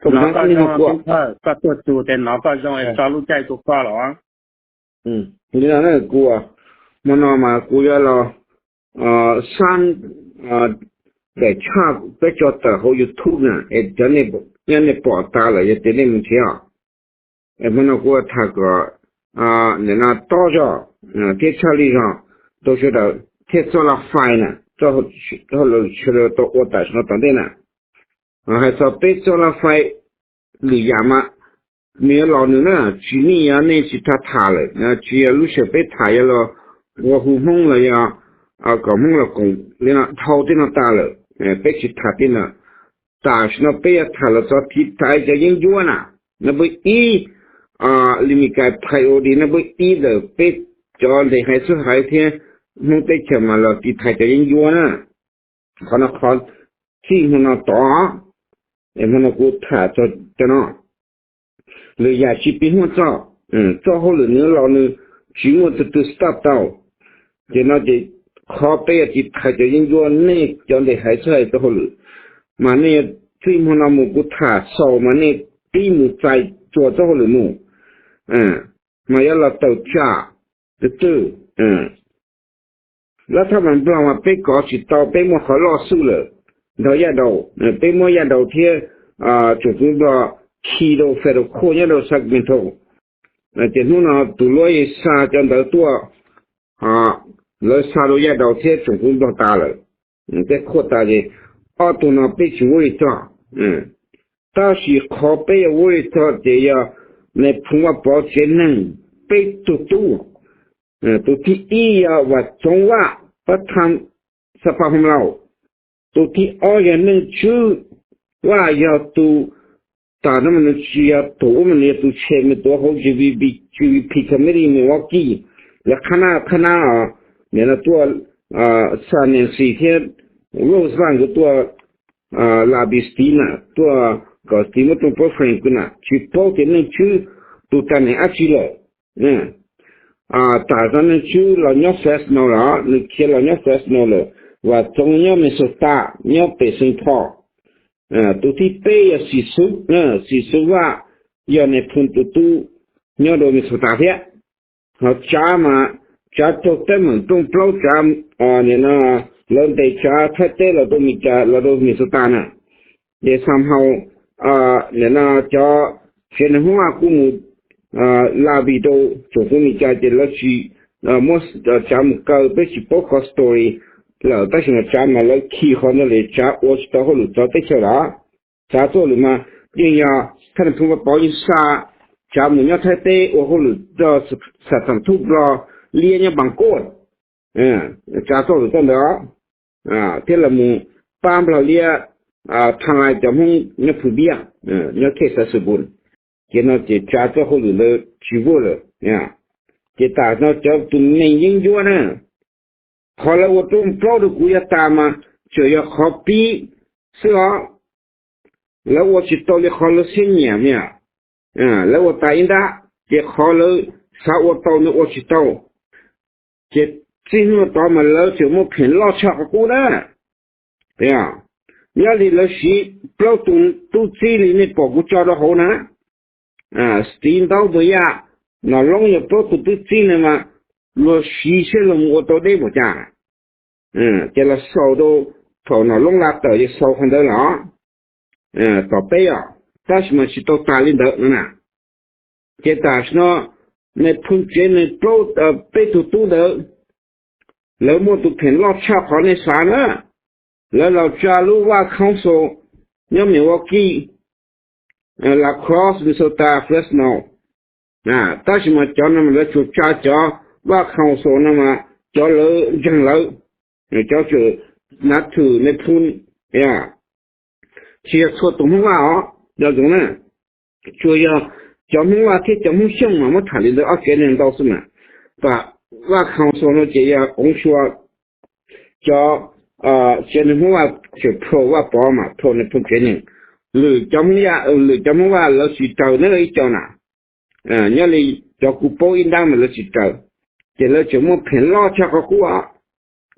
Koj tuaj txug tes nov koj zoo es tso lub caij rua koj los. Li no kuv, hmo no mas kuv yuav los saab daim tshaj peb tso tawm hauv YouTube na es cov nej pom tas lawm yog tias nej mus nrhiav os. Es hmo no kuv tham kom nim no tob zog thiab tshaj lij zog rau sawv daws thiaj txoj laj fai na, txoj hauj lwm sawv daws tau ua tam sim no tom ntej na. Hais txog peb txoj laj fai lwm yam mas nws yuav los nws na, tsis nej yog nej tsis tham tham lawm, tsis yog lub sij hawm peb tham yog los ua hu Hmoob los yog kom Hmoob los koom li no dhau tej no tas lawm, peb tsis tham tej no. Tam sim no peb yuav tham los txog tiv thaiv cov yeeb ncuab na, no peb ib li Mes Kas priority no peb ib ntawm peb cov ntes haiv txwv haiv thiab Hmoob teb chaws mas los tiv thaiv cov yeeb ncuab na. Qhov no qhov txij hmo no tod, es hmo no kuv tham txog cov no. Lwm yam tsis pib huaj txog, txoj hauj lwm nws los nws tsis muaj tus twg stop tau. Ces no ces qhov peb yuav tiv thaiv cov yeeb ncuab nej cov ntes haiv txwv haiv txoj hauj lwm, mas nej txij hmo no mus kuv tham xaus mas nej pib mus txais txuas txoj hauj lwm mus, mas yuav los tawm tsam tus twg. Lawv thaj mas Nplog mas peb kov tsis tau, peb muaj qhov loj xwb lawm. Nrog Yaj Daus, peb muab Yaj Daus thiab tsoom fwv Nplog khi rau federal court nyob rau Sacramento. Ces hnub no tus luab xa cov ntawv tuaj, lawv xa rau Yaj Daus thiab tsoom fwv Nplog tas lawm. Peb khuaj tas ces ob tug no peb tsis worry txog. Tab sis qhov peb yuav worry txog ces yog Nais Phoo Vaj Pov tsev neeg peb tug tub. Tus thib ib yog Vam Txoov Vaj, pab tham Xab Phaj Hmoob Lauj. Tus thib ob yog Neej Tswb Vaj, yog tus, tas no mas nws tsis yog tus ub mas nws yog tus tshem mas tuav hauv GVP, GVP committee Milwaukee. Lawv qhab nab qhab nab, nim no tuaj xa Nancy thiab Rose Vaj nkawd tuaj la bi Steve na, tuaj kom Steve muab rooj plaub Frank na, tsis paub tias Neej Tswb tus tas neeg dab tsi lawm. Tas no Neej Tswb los nyob Fresno lawm, nws khiav los nyob Fresno lawm. Vam Txoov nyob Minnesota, nyob pem Saint Paul. Tus thib peb yog Xim Xub, Xim Xub Vaj yog Nais Phoo tus tub nyob rau Minnesota thiab. Ho Tsav mas, Tsav raug teeb meem rooj plaub, Tsav, nim no lawv ntes Tsav Thaib teb los rau Mes Kas los rau Minnesota na. Ces somehow nim no cov tsev neeg Hmoob Vaj kuj mus la bi rau tsoom fwv Mes Kas ces lawv tsis muab Tsav mus kaw, peb tsis paub qhov story lawm, tab sis mas Tsav mas lawv khi qhov ntawd li Tsav ua tsis tau hauj lwm rau teb chaws lawm. Tsav txoj hauj lwm mas yeej yog thaj Nais Phoo Vaj Pov yeej xa Tsav mus nyob Thaib teb ua hauj lwm rau xam tham thub Nplog liab nyob Npas Kuj. Tsav txoj hauj lwm txoj ntawd, thiab los mus pab Nplog liab tham lais cov Hmoob nyob Phu Npiab, nyob Khej Xav Xwm Npun. Ces no ces Tsav txoj hauj lwm ntawd tsis vuaj lawm. Ces tas no cov tus neeg yeeb ncuab na, qhov lawv ua rooj plaub rau kuv yav tas mas tsuas yog qhov pib xwb os. Lawv ua tsis tau li qhov lawv siab nyiam, lawv ua tas ib nrab, ces qhov lawv xav ua tau nws ua tsis tau. Ces txij hnub tod mas lawv tseem muaj pheem loj tshaj qhov qub na. Nyob li lawv siv plaub tus tub txib li nej pom kuv tso rau hauv na, Steve Ntaub Ntxoov Yaj, Nom Loob yog plaub tus tub txib no mas luag siv seb luag mus ua tau deb npaum cas. Ces los xaus rau thaum Nom Loob la tawm ces xaus qhov ntawd los tom peb os, tab sis mas tsis tau tas li ntawd no na. Ces tam sim no nais phoo tsev neeg plaub peb tug tub ntawd, lawv muaj tus pheem loj tshaj qhov nej xav na. Lawv los tsa lub Vaj Council nyob Milwaukee, La Crosse, Minnesota, Fresno. Tab sis mas cov no mas lawv tsuas tsa cov Vaj Council no mas cov lawv ntseeg lawv, cov tseem nav thwm nais phoo, tsis yog txhua tus Hmoob Vaj os, cov zoo na. Tsuas yog cov Hmoob Vaj thiab cov Hmoob Xyooj mas muab tham li ntawd ob tsev neeg ntau xwb mas. Tam Vaj Council no ces yog oov sua cov tsev neeg Hmoob Vaj tseem pro Vaj Pov mas pro nais phoo tsev neeg. Lwm cov Hmoob Vaj, lwm cov Hmoob Vaj lawv tsis raws na, ib co na. Nyob li cov kuv paub ib nrab mas lawv tsis raws, ces lawv tseem muaj pheem loj tshaj qhov qub.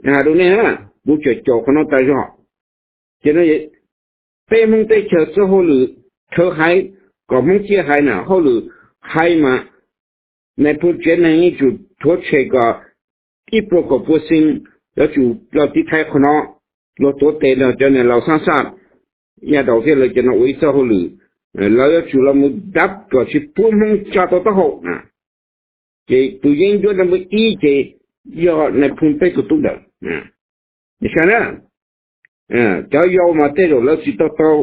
Hais rau nej, kuv tseem caum qhov no tas zog. Ces no peb Hmoob teb chaws txoj hauj lwm rhawv haiv, kom Hmoob ciaj haiv na, hauj lwm haiv mas nais phoo tsev neeg yeej tsum rhuav tshem kom ib puas kaum pua xees, yuav tsum los tiv thaiv qhov no, luag tuav tes nrog cov niam laus xab xaj, yaj daus thiab lawv cov no ua ib txoj hauj lwm, lawv yuav tsum los mus dab kom tsis pub Hmoob tsa tau taub hau na. Ces tus yeeb ncuab naj npawb ib ces yog nais phoo peb tug tub ntawd. Saib na, cov yau mas tej zaum lawv tsis tau tau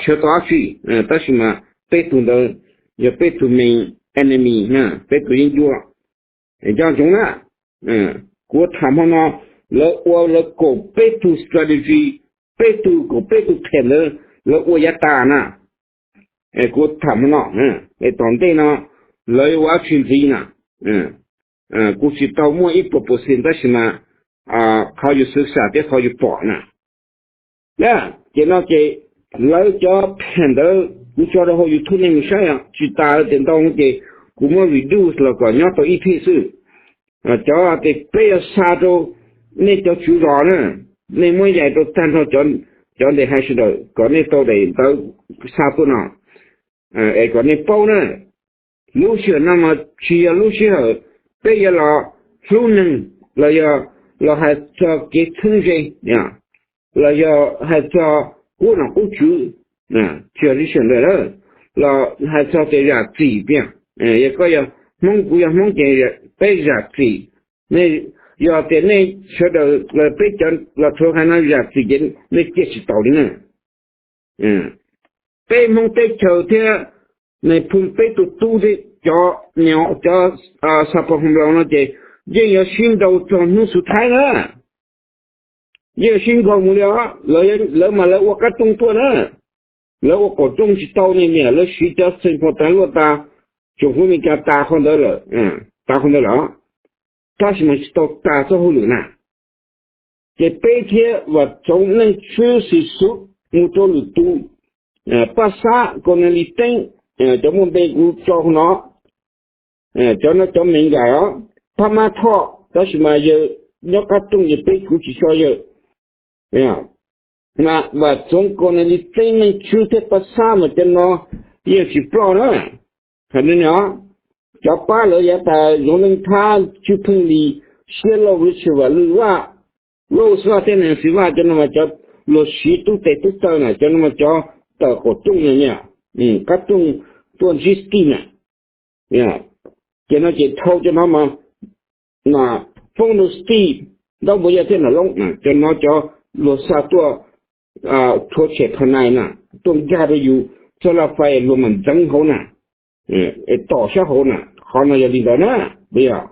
sawv tau dab tsi, tab sis mas peb tug ntawd yog peb tug main enemy, peb tug yeeb ncuab. Nco ntsoov na, kuv tham hmo no, lawv ua lawv kaum peb tug strategy, peb tug kaum peb tug them ntawd lawv ua yav tas na. Kuv tham hmo no, tom ntej no lawv yuav ua dab tsi ntxiv na. Kuv tsis tau muaj ib puas percent tab sis mas qhov yus xwv xam thiab qhov yus pom na. Ces no ces lawv cov them ntawd kuv tso rau hauv YouTube nej mus saib, tsis tas tias ntau no ces kuv muab reduce los kom nyob tau ib phij xwb. Cov tias peb yuav xa rau nej cov tswv zos na, nej muab yais rau tag nrho cov ntes hais sawv daws kom nej tau daim ntawv xa tuaj no, es kom nej paub na. Lub sij hawm no mas tsis yog lub sij hawm peb yuav los hlub neeg, los yog los hais txog kev txheeb ze, los yog hais txog qub nom qub tswv, tsis yog lub sij hawm ntawd, los hais txog tias zam txim tiag. Yog koj yog Hmoob kuv yog Hmoob ces peb zam txim. Yog tias nej sawv daws los peb cov los rhuav haiv no zam txim ces nej ciaj tsis taus li na. Peb Hmoob teb chaws thiab nais phoo peb tug tub thiab cov, cov xa pov hoo laus no ces yeej yuav sib nrau txog hnub xub thaib na. Yeej yuav sib nkaug mus li os. Lawv mas lawv ua qab rooj tuaj na. Lawv ua qaum rooj tsis tau ne, niam lawv siv cov xeem phom tas luaj tas, tsoom fub Meskas tas qhov ntawd lawm, tas qhov ntawd lawm, tab sis mas tsis tau tas txoj hauj lwm na. Ces peb thiab Vam Txoov, Neej Tswb, Xim Xub mus rau lwm tus, Paj Xab, Kaus Nas Lis Teeb, cov muaj npe kuv tso hauv no, cov no cov Meskas os, Phab Mab Thoj, tab sis mas yawg nyob qab rooj ces peb kuv tsis tso yawg. Vam Txoov, Kaus Nas Lis Teeb, Neej Tswb thiab Paj Xab mas cov no yeej tsis ploj na. Hais li no, cov pab lawv yav tas Zoov Leej Thab, Tswj Pheej Lis, Siab Lauj, Richard Vam Lwj Vaj, Rose Vaj thiab Nancy Vaj, cov no mas cov luag siv tub tes tub taw na, cov no mas cov tawm qaum rooj na, qab rooj tuaj ntsib Steve na. Ces no ces dhau cov no mas, mas foob rau Steve, Ntaub Npua Yaj thiab Nom Loob, cov no cov luag xa tuaj rhuav tshem pha nais na, tuaj nkag rau yus txoj laj fais luag mam ntxeev hauv na, tom sab hauv na, qhov no yog li ntawd na, puas yog?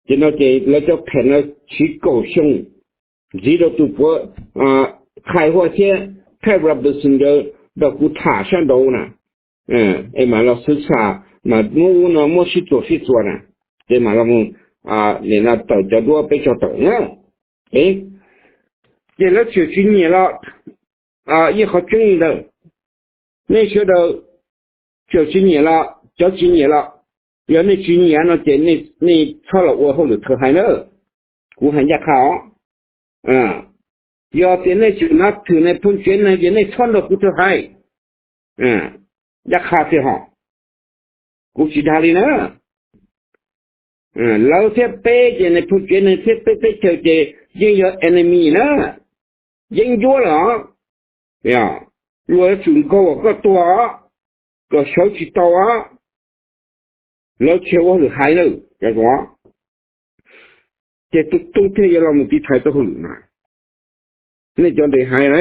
Ces no ces lawv cov phem no siv kaum xyoo ntxiv rau tus puav Qhais Huaj thiab Pat Robertson nkawd nrog kuv tham sab nraud na, es mam los xwv xam, mas muab ub no muab sib txuas sib txuas na, ces mam los mus nim no tawm cov duab peb tso tawm na. Ces lawv tseem tsis nyiam los, yeej qhov tseeb li ntawd, nej sawv daws tseem tsis nyiam los, cov tsis nyiam los, yog nej tsis nyiam no ces nej txhob los ua hauj lwm rhawv haiv na. Kuv hais ncaj qha os. Yog tias nej tseem nab thwm nais phoo tsev neeg ces nej txhob nrog kuv rhawv haiv. Ncaj qha tiag hos, kuv tsis dag li na. Lawv thiab peb ces nais phoo tsev neeg thiab peb teb chaws ces yeej yog enemy na, yeeb ncuab lawm os. Luag yuav tsum nkaug kom koj tuag os, kom sawv tsis tau os. Lawv tsis ua hauj lwm haiv na, ces tus tub thiaj yuav los mus tiv thaiv tau hauj lwm na. Nej cov ntes haiv,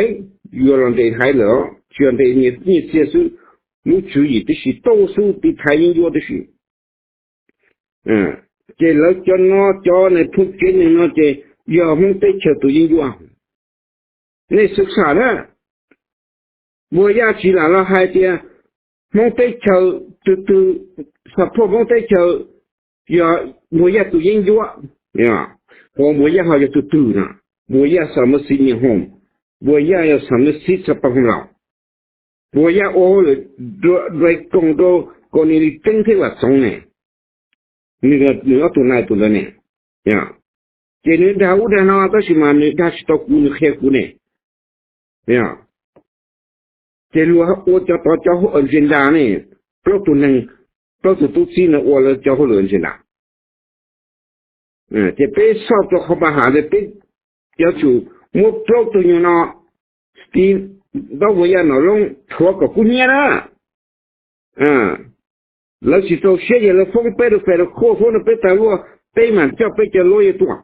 yuav los ntes haiv lawm, tsis yog ntes nyiaj txiag xwb, lub tswv yim tib si tau xwb, tiv thaiv yeeb ncuab tib si. Ces lawv cov no, cov nais phoo tsev neeg no ces yog Hmoob teb chaws tus yeeb ncuab. Nej xwv xam na, Npuag Yaj tsis lam los hais tias Hmoob teb chaws, tus twg support Hmoob teb chaws yog Npuag Yaj tus yeeb ncuab. Ua Npuag Yaj ho yog tus twg na? Npuag Yaj xam mab xiv niam hoom, Npuag Yaj yog xam mab xiv xa paj hoo laus, Npuag Yaj ua hauj lwm dai koom rau Kaus Nas Lis Teeb thiab Vam Txoov ne. Nws ob tug nais tus ntawd ne. Ces nws dag ub dag no tab sis mas nws dag tsis tau kuv, nws qhia kuv ne. Ces luag ua cov tod cov agenda ne, plaub tug neeg, plaub tug tub txib no ua lawv cov hauj lwm agenda. Ces peb soj rau qhov pa has ntawd peb yuav tsum muab plaub tug nyuag no, Steve, Dov Vos Yaj Nom Loob thuav kom kub hnyiab na. Lawv tsis rau siab ces lawv foob peb rau federal court, foob rau peb tas luaj, peb mam coj peb cov lawyer tuaj.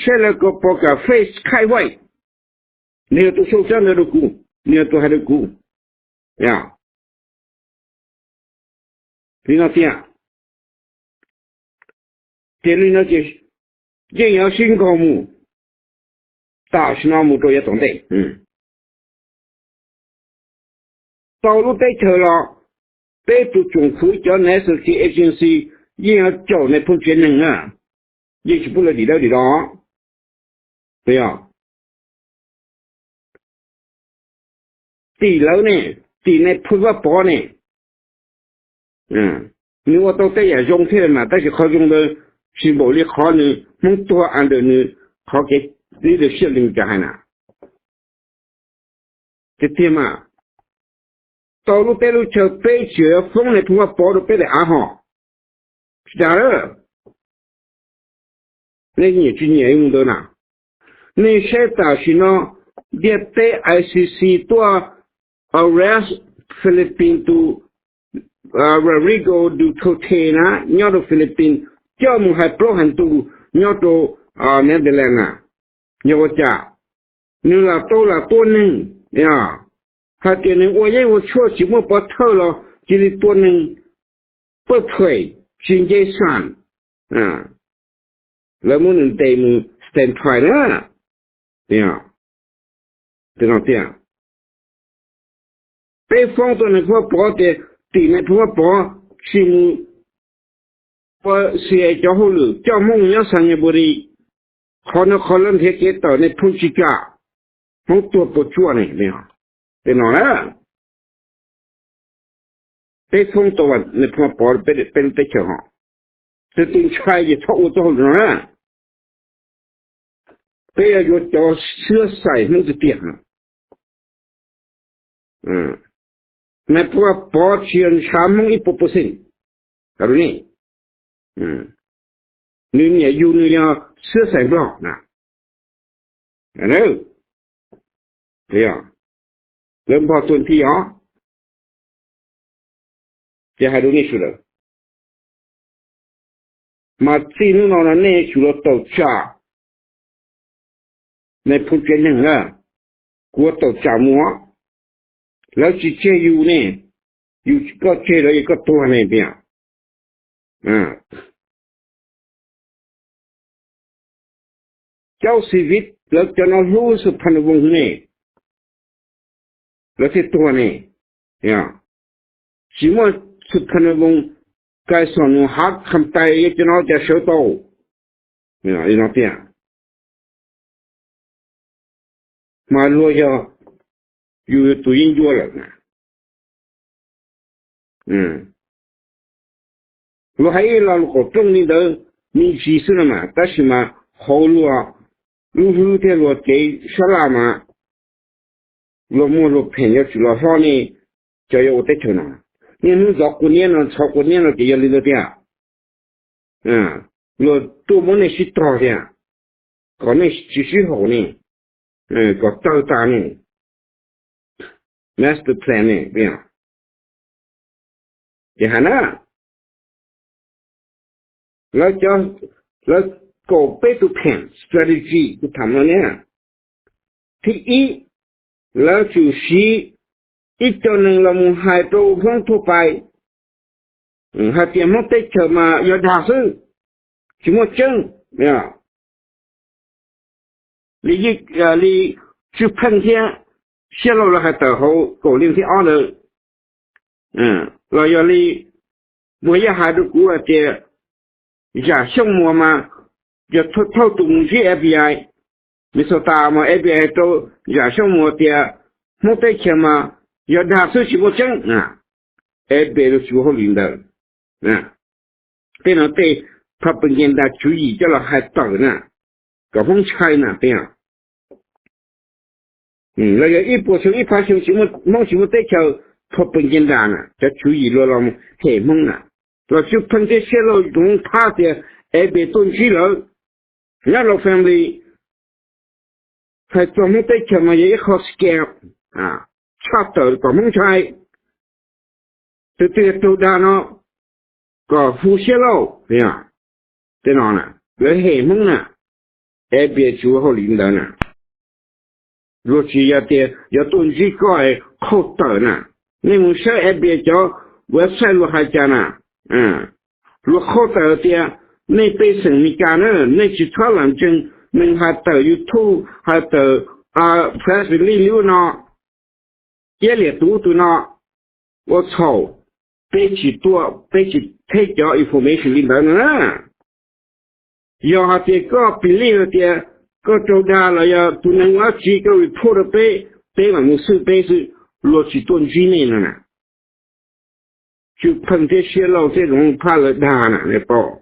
Saib lawv ko pom kam face Kay White, nws yog tus sau tsab ntawd rau kuv, nws yog tus hais rau kuv. Li no tiag, ces li no ces yeej yuav sib nkaug mus tam sim no mus rau yav tom ntej. Tau lub teb chaws los peb tus tsoom fwv cov national security agency yeej yuav caum nais phoo tsev neeg na, yeej tsis pub lawv dim dawb dim do. Tim lawv ne, tim nais phoo Vaj Pov ne, nws ua tau tej yam zoo thiab mas, tab sis qhov zoo ntawd tsis npaum li qhov nws Hmoob tuag under nws qhov kev leadership li cov hais na. Tiag tiag mas, tau lub teb lub chaw peb tseem yuav foob nais phoo Vaj Pov rau peb daim av hos. Tsis tas lawm. Nej nyiam tsis nyiam mus ntawd na? Nej saib tam sim no ntiaj teb I C C tuaj arrest Philippines tus Rodrigo Duterte na, nyob rau Philippines, coj mus hais plaub hais ntug nyob rau Netherlands na. Yog ua cas? Nws lam tau lam tua neeg, hais tias nws ua yeeb ua tshuaj tsis muaj pov thawj los cia li tua neeg pawj phuem tsis nce sam. Lawv muab nws ntes mus stand trial na. Tiag, peb foob tau nais phoo Vaj Pov tias tim nais phoo Vaj Pov tsis mus ua xia cov hauj lwm coj Hmoob nyob Xav Nyas Npua Ris, qhov no qhov lawv nrhiav kev tawm nais phoo tsis kam, Hmoob tuag puas tsuaj ne. Tej no na, peb foob tau nais phoo Vaj Pov peb lub teb chaws hos. Tus twg ntshai ces txhob ua txoj hauj lwm no na. Peb yuav yuav cov xwb xaiv Hmoob tiag tiag. Nais phoo Vaj Pov tsis yog ntshav Hmoob ib puas percent. Nws niam yug nws yog xwb xaiv Nplog na. Lawv npog tuag nthi os. Ces hais rau nej sawv daws, mas txij hnub no no nej tsum los taum tsam nais phoo tsev neeg na. Kuv yuav taum tsam mus, lawv tsis tseg yus ne, yus koj tseg lawv es koj tuag ne tiag. Caub xi viv lawv cov no hlub Xu Phan Voos ne, lawv thiaj tuag ne. Tsis muaj Xu Phan Voos, Kai Xom Nus, Hav Kham Tais, yog cov no cas sawv tau. Li no tiag, mas luag yog yus tus yeeb ncuab lawm na. Luag hais ib lo lus qaum rooj li ntawd me ntsis xwb no mas, tab sis mas hauv luag lub hlwb thiab luag kev sab laj mas luag muaj luag pheem yuav tsum los hlob nej cov yuav ua teb chaws no. Niaj hnub zov quav niab no, ntxhov quav niab no ces yog li ntawd tiag. Luag tuaj muab nej sib tog thiab, kom nej tsis sib haum ne, kom tawg tas ne. Master plan ne, ces hais na, lawv cov, lawv kaum peb tus pheem strategy kuv tham no ne. Thib ib, lawv tsum siv ib co neeg los mus hais rau Hmoob thuaj pais hais tias Hmoob teb chaws mas yog dag xwb, tsis muaj tseeb. Li, li Tswv Pheej thiab Siab Laug lawv hais tawm hauv kaum li thib ob ntawd, los yog li Npuag Yaj hais rau kuv hais tias Zam Xyooj Muas mas yog thauj tus mus ntsib F B I, Minnesota mas F B I hais rau Zam Xyooj Muas tias Hmoob teb chaws mas yog dag xwb tsis muaj tseeb. F B I tsis ua hauj lwm ntawd. Tej no tej propaganda tswv yim coj los hais tawm na, kom Hmoob ntshai na tiag. Los yog ib puas xyoo ib phav xyoo tsis muaj Hmoob tsis muaj teb chaws, propaganda na, cov tswv yim luag los hem Hmoob na, los tsuj pheej thiab siab lauj, zoo phab tias Abiel tuaj ntsib lawv nyob Lao family. Hais txog Hmoob teb chaws mas yog ib qho scam, tshaj tawm kom Hmoob ntshai. Tus twg raug dag no kom hu siab lauj. Tej no lawv hem Hmoob na, Abiel tsis ua hauj lwm ntawd na. Luag tsis yog tias yuav tuaj ntsib koj es qhauj tawm na. Nej mus saib Abiel cov website luag hais cas na. Luag qhauj tawm tias nej pej xeem Meskas na, nej tsis txhob lam ntseeg neeg hais tawm YouTube, hais tawm press release li ub no, iab liam tus ub tus no, ua txhaum, peb tsis tuaj, peb tsis theb cov information li ntawd no na. Yog hais tias koj believe hais tias koj raug dag los yog tus neeg ua dab tsi koj report rau peb, peb mam mus xwb peb xwb, luag tsis tuaj ntsib nej no na. Tsw pheej thiab siab lauj thiab zoo phab lawv dag na nej paub.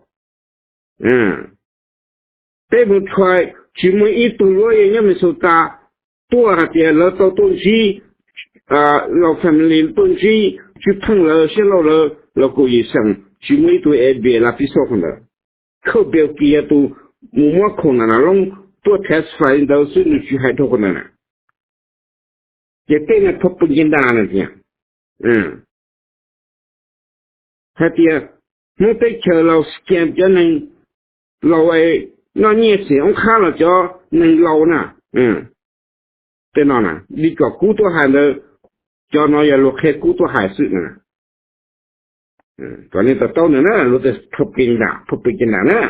Peb mus try, tsis muaj ib tug lawyer nyob Minnesota tuaj hais tias lawv tau tuaj ntsib, Lao family tuaj ntsib, tsw pheej lawv siab lauj lawv los kaum yim xeem, tsis muaj ib tug Abiel la pib xoj qhov ntawd. Khawj Bill Gates yog tus mus muab khoom na na loob tuaj testify li ntawd xwb, nws tsis hais dhau qhov ntawd na. Ces tej no propaganda na tias, hais tias Hmoob teb chaws Lao scam cov neeg Lao, noj nyiaj xim oob qhab los cov neeg Lao na. Tej no na li kom kub tuaj hais ntawd, cov no yog luag qhia kub tuaj hais xwb na. Kom nej to taub ntawd na, luag tias propaganda, propaganda na.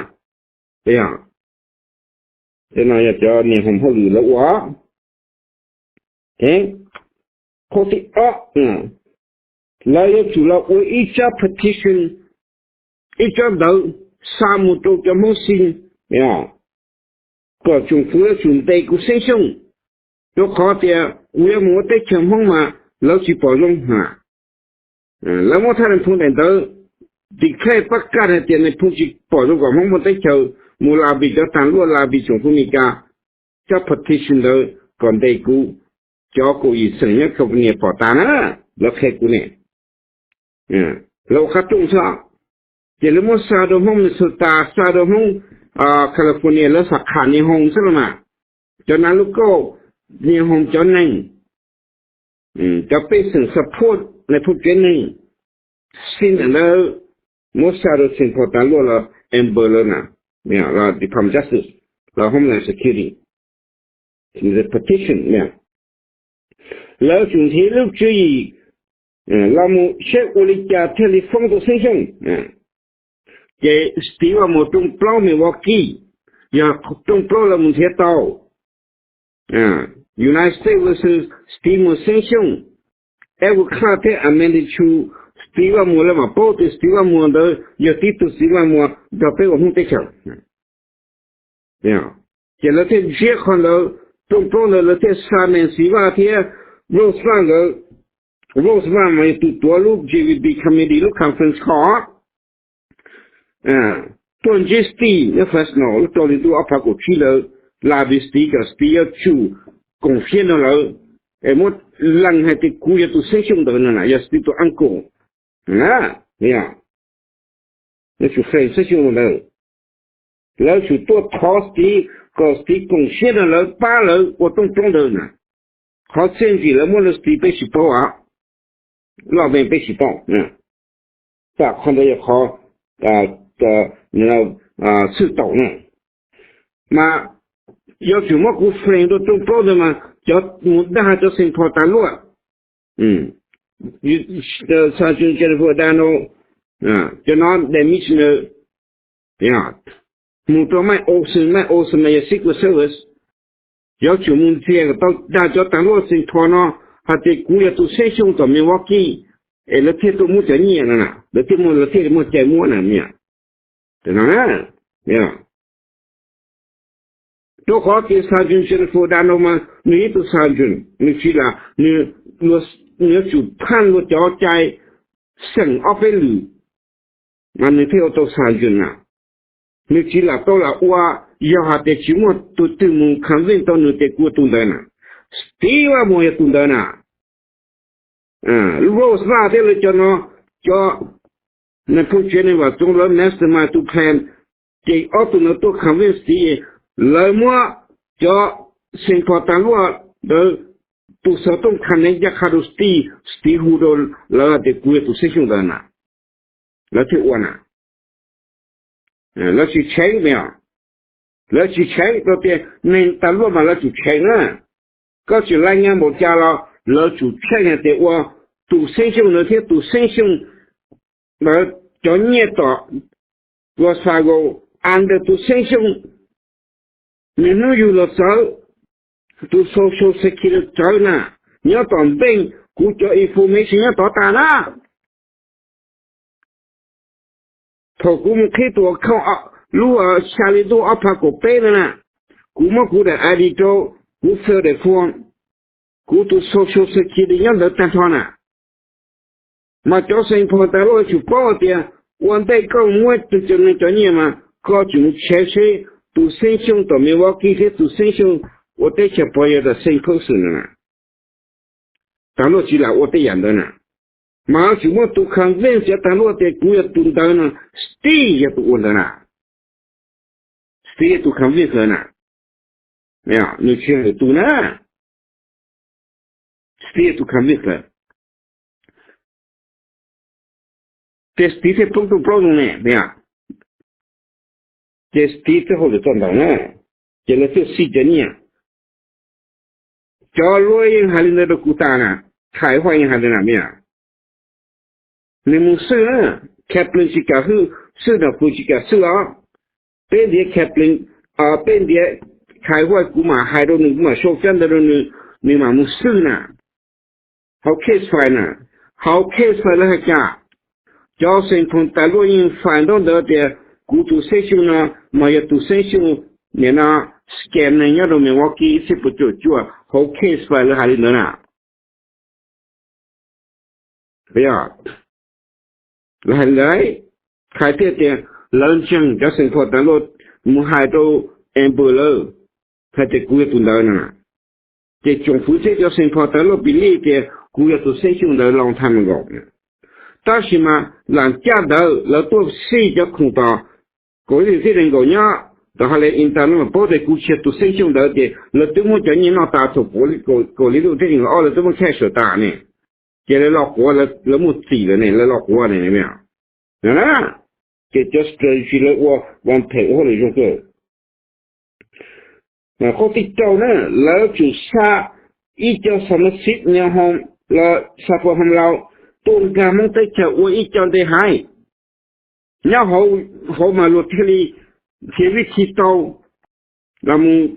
Tej no yog cov niam hoom hauj lwm lawv ua. Qhov thib ob, lawv yuav tsum los ua ib tsab petition, ib tsab ntawv xa mus rau cov Hmoob Xi kom tsoom fwv yuav tsum ntes kuv Xeeb Xyooj, rau qhov tias kuv yuav mus ua teb chaws Hmoob mas lawv tsis pom zoo na. Lawv muab thaj Nais Phoo daim ntawv declare pab kaj hais tias Nais Phoo tsis pom zoo kom Hmoob muaj teb chaws, mus lobby cov tas luaj, lobby tsoom fwv Meskas, tsab petition ntawd kom ntes kuv, cov kaum yim xeem nyob California pom tas na, lawv qhia kuv ne. Lawv ua qab rooj xwb, ces lawv muab xa rau Hmoob Minnesota, xa rau Hmoob California, lawv xam kham niag hoos xwb los mas. Cov nav lub kauj, niag hoos cov neeg, cov pej xeem support Nais Phoo tsev neeg, xij ntawm lawv muab xa rau Saint Paul tas luaj los Amber lawv na, los Department of Justice, los Homeland Security, petition, lawv tsum nrhiav lub tswv yim los mus saib ua li cas thiaj li foob tau Xeeb Xyooj. Ces Steve Vaj Muas rooj plaub Milwaukee, yog rooj plaub lawv mus nrhiav tau. United States versus Steve Muas Xeeb Xyooj, Edward Clark thiab Amanda Chu, Steve Vaj Muas lawv mam paub tias Steve Vaj Muas ntawd yog tib tug Steve Vaj Muas nrog peb ua Hmoob teb chaws. Ces lawv thiaj ntsiab qhov ntawd, rooj plaub ntawd lawv thiaj xa Nancy Vaj thiab Rose Vaj nkawd. Rose Vaj mas yog tus tuav lub J V B committee lub conference call tuaj ntsib Steve nyob Fresno lub rau hli ntuj ob phav kaum tsib ntawd, lobby Steve kom Steve yuav tsum koom siab nrog lawv, es muab lees hais tias kuv yog tus Xeeb Xyooj ntawd no na, yog Steve tus uncle na, yuav tsum frame Xeeb Xyooj ntawd. Lawv tsum tuaj thov Steve kom Steve koom siab nrog lawv pab lawv ua rooj plaub ntawd na. Qhov txiaj ntsig lawv muab rau Steve peb tsis paub, loj me peb tsis paub. Tam qhov ntawd yog qhov txwj taum na. Mas yuav tsum muab kuv frame rau rooj plaub ntawd mas cov mus dag cov Saint Paul tas luaj, Sergeant Jennifer Dano, cov no damage ntawd, mus rau Mike Olson, Mike Olson mas yog Secret Service, yuav tsum mus ntxias kom tau dag cov tas luaj Saint Paul no hais tias kuv yog tus Xeeb Xyooj tom Milwaukee, es lawv thiaj tuaj muab cov nyiaj no, lawv thiaj muaj, lawv thiaj muaj cai muab na. Rau qhov tias Sergeant Jennifer Dano mas nws ib tug sergeant, nws tsis lam, nws yuav tsum phaj luag cov cai xeem ob peb lwm, mas nws thiaj ua tau sergeant na. Nws tsis lam tau lam ua, yog hais tias tsis muaj tus twg mus convince tau nws tias kuv ua tus ntawd na. Steve Wagmo yog tus ntawd na. Rose Vaj thiab lawv cov no, cov neeg phooj ywg neeg vam txoov lawv mastermind tus plan, ces ob tug ntawd tuaj convince Steve, lawv muab cov Saint Paul tas luaj ntawd tus xov tooj kha nev ncaj qha rau Steve, Steve hu rau lawv hais tias kuv yog tus xeeb xyooj ntawd na, lawv thiaj ua na. Lawv tsis check me, lawv tsis check rau tias neeg tas luaj mas lawv tsum check na. Koj tsis laij nyaj npaum cas los lawv tsum check hais tias ua tus xeeb xyooj ntawd thiab tus xeeb xyooj ntawd cov nyiaj tom Wells Fargo under tus xeeb xyooj, nws hnub yug los txawv, tus social security txawv na, nyob tom bank, kuv cov information nyob tod tas na. Thaum kuv mus qhib tus account lub xya li ntuj ob phav kaum peb ntawd na, kuv muab kuv daim ID rau, kuv fill daim form, kuv tus social security nyob ntawd tag nrho na. Mas cov Saint Paul tas luaj tsum paub tias ua ntej koj muab tus cov neeg cov nyiaj mas koj tsum mus check seb tus xeeb xyooj tom Milwaukee thiab tus xeeb xyooj ua teb chaws pov yog the same person na. Tas luaj tsis lam ua tej yam ntawd na. Mas tsum muab tus convince cov tas luaj tias kuv yog tus ntawd no, Steve yog tus ua ntawd na. Steve yog tus convince lawv na. Nws tsis yog lwm tus na. Steve yog tus convince lawv. Ces Steve thiaj poob tuj plaub zoo ne, ces Steve thiaj hauj lwm txog ntawd na, ces lawv thiaj xij cov nyiaj. Cov luab yeej hais li ntawd rau kuv tas na, Khais Huaj yeej hais li ntawd na. Nws mus xwb na, Kaplan tsis kam xwb, Nraug Pw tsis kam xwb os. Peb ntiav Kaplan, peb ntiav Khais Huaj kuv mam hais rau nws, kuv mam show cab ntawd rau nws, nws mam mus xwb na. Hauv case file na, hauv case file lawv hais cas? Cov Saint Paul tas luaj yeej file ntaub ntawv tias kuv tus xeeb xyooj no mas yog tus xeeb xyooj nim no scam neeg nyob rau Milwaukee ib txhiab puas cuaj cuaj, hauv case file lawv hais li ntawd na. Lawv hais li ntawd, Khais thiaj tias lawv ntseeg cov Saint Paul tas luaj mus hais rau Amber lawv hais tias kuv yog tus ntawd no. Ces tsoom fwv thiab cov Saint Paul tas luaj believe tias kuv yog tus xeeb xyooj ntawd long time ago. Tab sis mas lam caj ntawd lawv tuaj xij cov khoom tom kaum ib txhiab nees nkaum nyob tom Holiday Inn no mas paub tias kuv tsis yog tus xeeb xyooj ntawd ces lawv twb muab cov nyiaj noj tas thaum kaum ib txhiab nees nkaum ob, lawv twb muab cash tas ne. Ces lawv los quav, lawv muaj txim lawm ne, lawv los quav ne. No na, ces cov strategy lawv ua, ua phem ua hauj lwm zoo kawg. Qhov thib rau na, lawv tsum xa ib co xa mab xib nyo hoo los xa pos hoo laus tuaj nkag Hmoob teb chaws ua ib co nte haiv nyob hauv mas luag thiaj li nrhiav vib thi tau los mus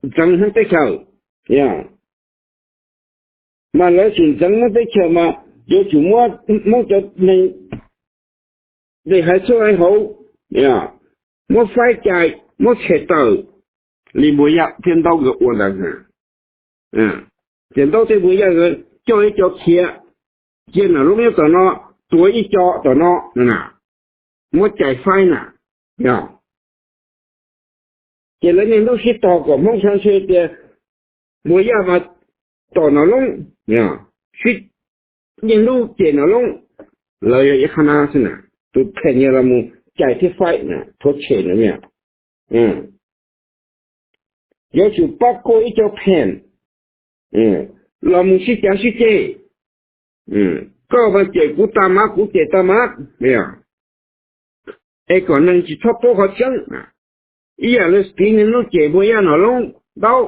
ntxeev Hmoob teb chaws. Mas lawv tsum ntxeev Hmoob teb chaws mas yuav tsum muab Hmoob cov neeg nte haiv txhua haiv hauv, muab faib cais, muab tshem tawm li Npuag Yaj thiab Ntaub nkawd ua ntawd. Ces Ntaub thiab Npuag Yaj nkawd coj ib co khiav, cia Nom Loob nyob tom no, tuav ib co tom no, muab cais faib na. Ces lawv niaj hnub sib tog kom Hmoob sawv ntshe tias Npuag Yaj mas tom Nom Loob, sib niaj hnub cem Nom Loob. Lawv yog ib qhab nab xwb na, tus phem yog los mus cais thiab faib na, thuav tshem na. Yuav tsum pab kuaj ib co phem los mus sib cav sib ceg. Koj mas cem kuv tag mas kuv cem tag mas, es kom neeg tsis txhob paub qhov tseeb. Ib yam li Stiv niaj hnub cem Npuag Yaj Nom Loob Ntaub,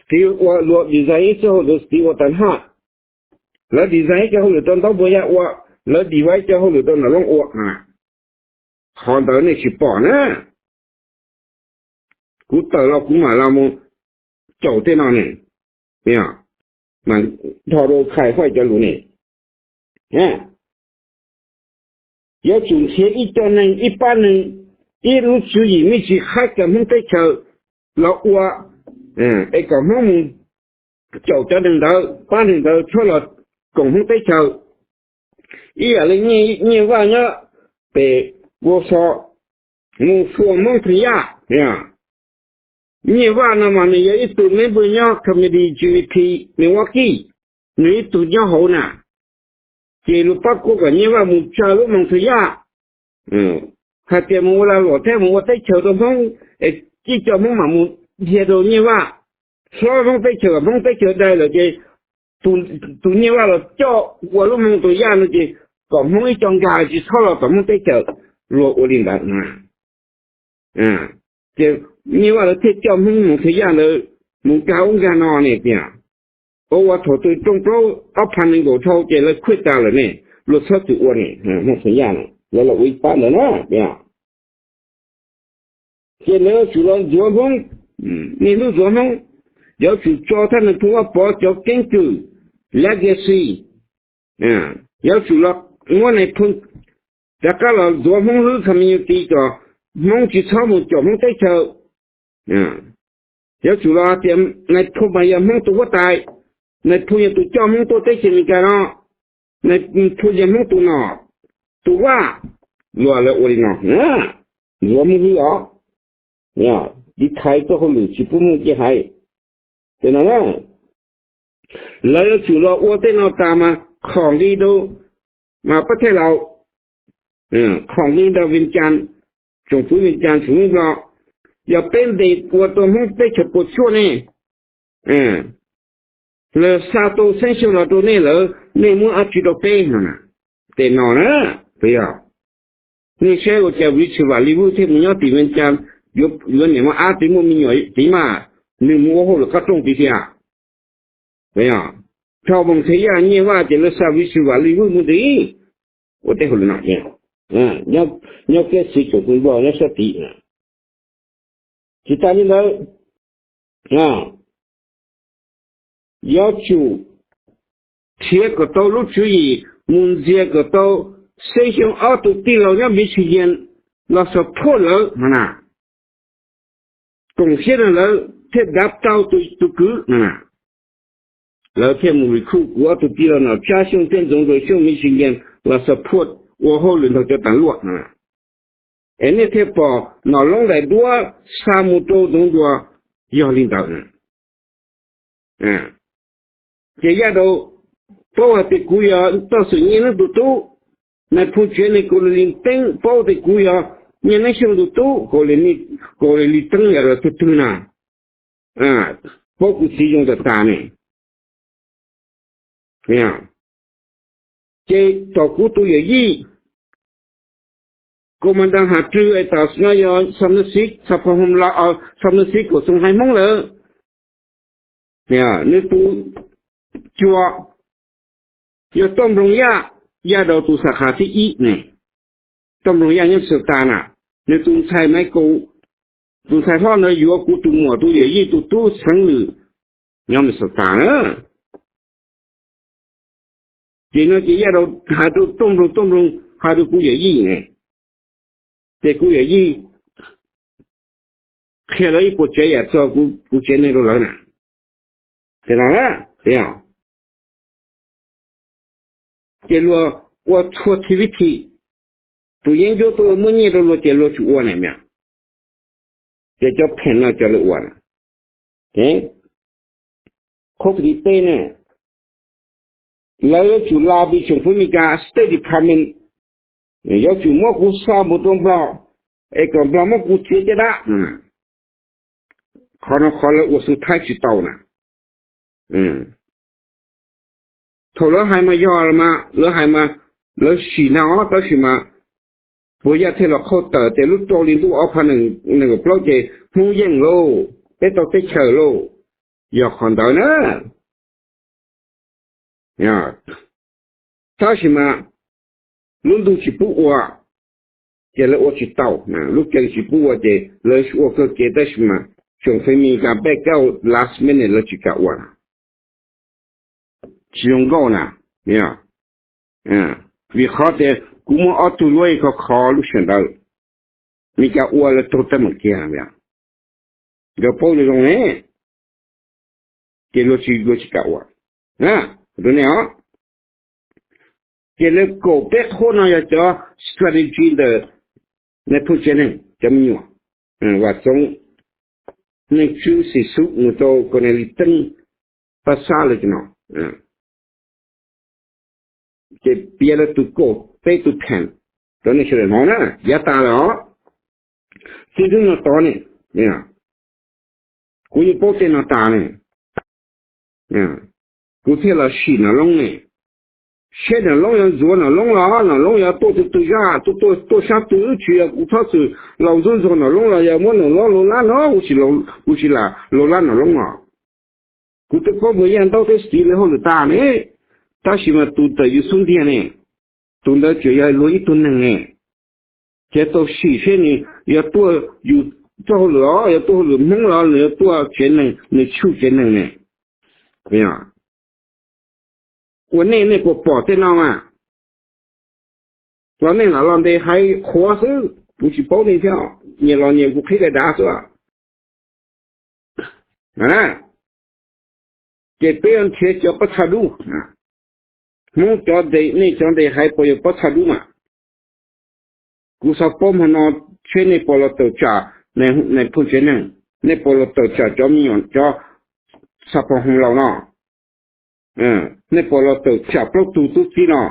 Stiv ua luag design ib txoj hauj lwm Stiv ua tas haj, lawv design ib co hauj lwm rau Ntaub Npuag Yaj ua, lawv design ib co hauj lwm rau Nom Loob ua. Qhov ntawd nej tsis pom na. Kuv tawm los kuv mam los mus caum tej no ne, mas nrho rau Khais Huaj cov lus ne. Yuav tsum nrhiav ib co neeg, ib pab neeg, ib lub tswv yim me ntsis qhaib kom Hmoob teb chaws los ua, es kom Hmoob mus caum cov neeg ntawd, pab neeg ntawd txhob los koom Hmoob teb chaws. Ib yam li Nyiaj Vaj nyob pem Wausau mus fua Hmoob Phim Yaj, Nyiaj Vaj no mas nws yog ib tug member nyob committee G V P Milwaukee, nws ib tug nyob hauv na. Ces luag pab kuaj kom Nyiaj Vaj mus tsa lub Moos Thas Yaj, hais tias mus ua lag luam thiab mus ua teb chaws rau Hmoob, es cij cov Hmoob mam mus dhia rau Nyiaj Vaj, hlob Hmoob teb chaws kom Hmoob teb chaws dai lawm ces tus Nyiaj Vaj los coj ua lub Moos Thas Yaj no ces kom Hmoob ib co nkag tsis txhob los tom Hmoob teb chaws. Luag ua li ntawd na. Ces Nyiaj Vaj lawv thiaj coj Hmoob Moos Thas Yaj ntawd mus nkag ub nkag no ne tias, ua ua thaum twg rooj plaub ob phav nees nkaum dhau ces lawv khuj tas lawm ne, luag txhob txwm ua ne, Moos Thas Yaj no lawv los ua ib pab ntawd na tias. Ces lawv yuav tsum los ntxuav Hmoob, niaj hnub ntxuav Hmoob, yuav tsum tso thaj Nais Phoo Vaj Pov cov keeb kwm, legacy, yuav tsum los muab Nais Phoo rov qab los ntxuav Hmoob lub community kom Hmoob tsis txhob mus caum Hmoob teb chaws. Yuav tsum los hais tias Nais Phoo mas yog Hmoob tus huab tais, Nais Phoo yog tus coj Hmoob tuaj teb chaws Amelikas no, Nais Phoo yog Hmoob tus nom, tus vaj, luag lawv ua li no, ntxuav Hmoob lub os, tiv thaiv txoj hauj lwm tsis pub Hmoob cia hais. Ces no na, lawv yuav tsum los ua tej no tas mas khom nqi rau mas pab thej laus, khom nqi rau Vias Cas, tsoom fwv Vias Cas tsoom fwv Nplog, yog peb ntes ua rau Hmoob teb chaws puas tsuaj ne, lawv xa tau xeeb xyoo los rau nej lawm, nej muab dab tsi rau peb no? Tej no na, puas yog? Nej saib ua cas Richard Vaj Lis Vwj thiaj mus nyob tim Vias Cas, yuav niam muaj dab tsi, muaj me nyuam tid mas, nws mus ua hauj lwm qab rooj tid thiab. Thaum Moos Thas Yaj Nyiaj Vaj ces lawv xa Richard Vaj Lis Vwj mus tid ua tej hauj lwm no. Nyob kev xwv tsoom fwv Nplog nyob sab tid. Tsis tas li ntawd, yuav tsum nrhiav kom tau lub tswv yim mus ntxias kom tau xeeb xyoo ob tug tij laug nyob Michigan los support lawv no na. Koom siab rau lawv thiaj dav tau tus kwv no na. Lawv thiaj mus recruit kuv ob tug tij laug Nom Tsab Xyooj thiab Ntxoov Nruas Xyooj Michigan los support ua hauj lwm nrog cov tas luaj no. Es nej thiaj pom Nom Loob daim duab xa mus rau Ntxoov Nruas yog li ntawd. Ces Yaj Daus paub hais tias kuv yog toj xwm Nyiaj Neeb tus tub, Nais Phoo Tsev Neeg Kaus Lim Teeb paub tias kuv yog Nyiaj Neeb Xyooj tus tub, Kaus Lim Teeb yog los tug twg na, paub kuv txiv zoo tas tas ne. Ces tom kuv tus yawm yij Kaus Mas Das Has Rwg es tom no yog Xam Nws Xib, Xam Phom Hom Las, Xam Nws Xib Kaum Xoos Haiv Hmoob lawm, nws tus cuab yog Tooj Nploog Yaj, Yaj Daus tus xam qhas thib ib ne. Tooj Nploog Yaj nyob Minnesota na, nws tus ntxhais Maiv Kaus, tus ntxhais hlob ntawd yuav kuv tus muam tus yawm yij tus tub Xeev Lwm nyob Minnesota na. Ces no ces Yaj Daus hais rau Tooj Nploog, Tooj Nploog hais rau kuv yawm yij ne, ces kuv yawm yij qhia lawv ib puas tsav yam txog kuv tsev neeg rau lawv na. Ces no, ces luag ua txhua thib vib thim, tus yeeb ncuab tuaj muab nyiaj rau luag ces luag tsum ua na. Ces cov pheem no cov lawv ua na. Qhov thib peb ne, lawv yuav tsum la pes tsoom fwv Amelikas State Department, yuav tsum muab kuv xa mus rau Nplog, es kom Nplog muab kuv txiav caj dab. Qhov no qhov lawv ua xub thaib tsis tau na. Thaum lawv hais mas yog los mas lawv hais mas lawv sim na os, tab sis mas puas yaj thiaj los qhauj tawm tias lub rau hli ntuj ob phav nees nkaum plaub ces Hmoob yeej lauj, peb tau teb chaws lauj, yog qhov ntawd na. Tab sis mas lub ntuj tsis pub ua, ces lawv ua tsis tau, lub cees tsis pub ua ces lawv ua kawg kev, tab sis mas tsoom fwv Amelikas back out last minute lawv tsis kam ua. Tsis zoo nkauj na, vim qhov tias kuv muaj ob tug luab khov kho lub sij hawm ntawd, Amelikas ua lawv raug teeb meem kiag, nkawd paub zoo zoo ne, ces luag tsis, luag tsis kam ua. Rau nej os, ces lawv kaum peb qhov no yog cov strategy ntawm nais phoo tsev neeg cov me nyuam, Vam Txoov, neeg tswv xim xub mus rau Cornelius Teeb pab xab lawm no, ces piav lawv tus kaum peb tus pheem rau nej sawv daws hnov na, yav tas lawm os. Txij hnub no tod ne, kuv yeej paub tej no tas ne, kuv thiaj los sim Nom Loob ne. Seb Nom Loob yuav ntxuav Nom Loob los Nom Loob yuav tuaj tus twg zaj, tuaj sab twg, tsis yog kuv txhob txwm laus ntxuav ntxuav Nom Loob los yog muab Nom Loob laus lab no, kuv tsis lam laus lab Nom Loob os. Kuv twb paub mus yaj ntaub teb xis lawv hauj lwm tas ne, tab sis mas tus tawm yus xub ntiag ne, tus ntawd tseem yog luag ib tug neeg ne. Ces tau sim seb nws yog tuaj yus txoj hauj lwm os, yog tuaj hauj lwm Hmoob los nws yuav tuaj tsev neeg, nws tshuj tsev neeg ne. Ua nej, nej puas pom tej no mas? Los nej lam los ntes hais qhuav xwb, kuv tsis paub nej thiab, nyias los nyias kuv qhib daim dav xwb. Ces peb yuav nrhiav cov pob txha dub. Hmoob cov ntes, nej cov ntes hais puas yog pob txha dub mas? Kuv xav paub hmo no seb nej puas los tawm tsam nais phoo tsev neeg, nej puas los tawm tsam cov me nyuam, cov xab phob hoos laus no, nej puas los tawm tsam plaub tug tub txib no,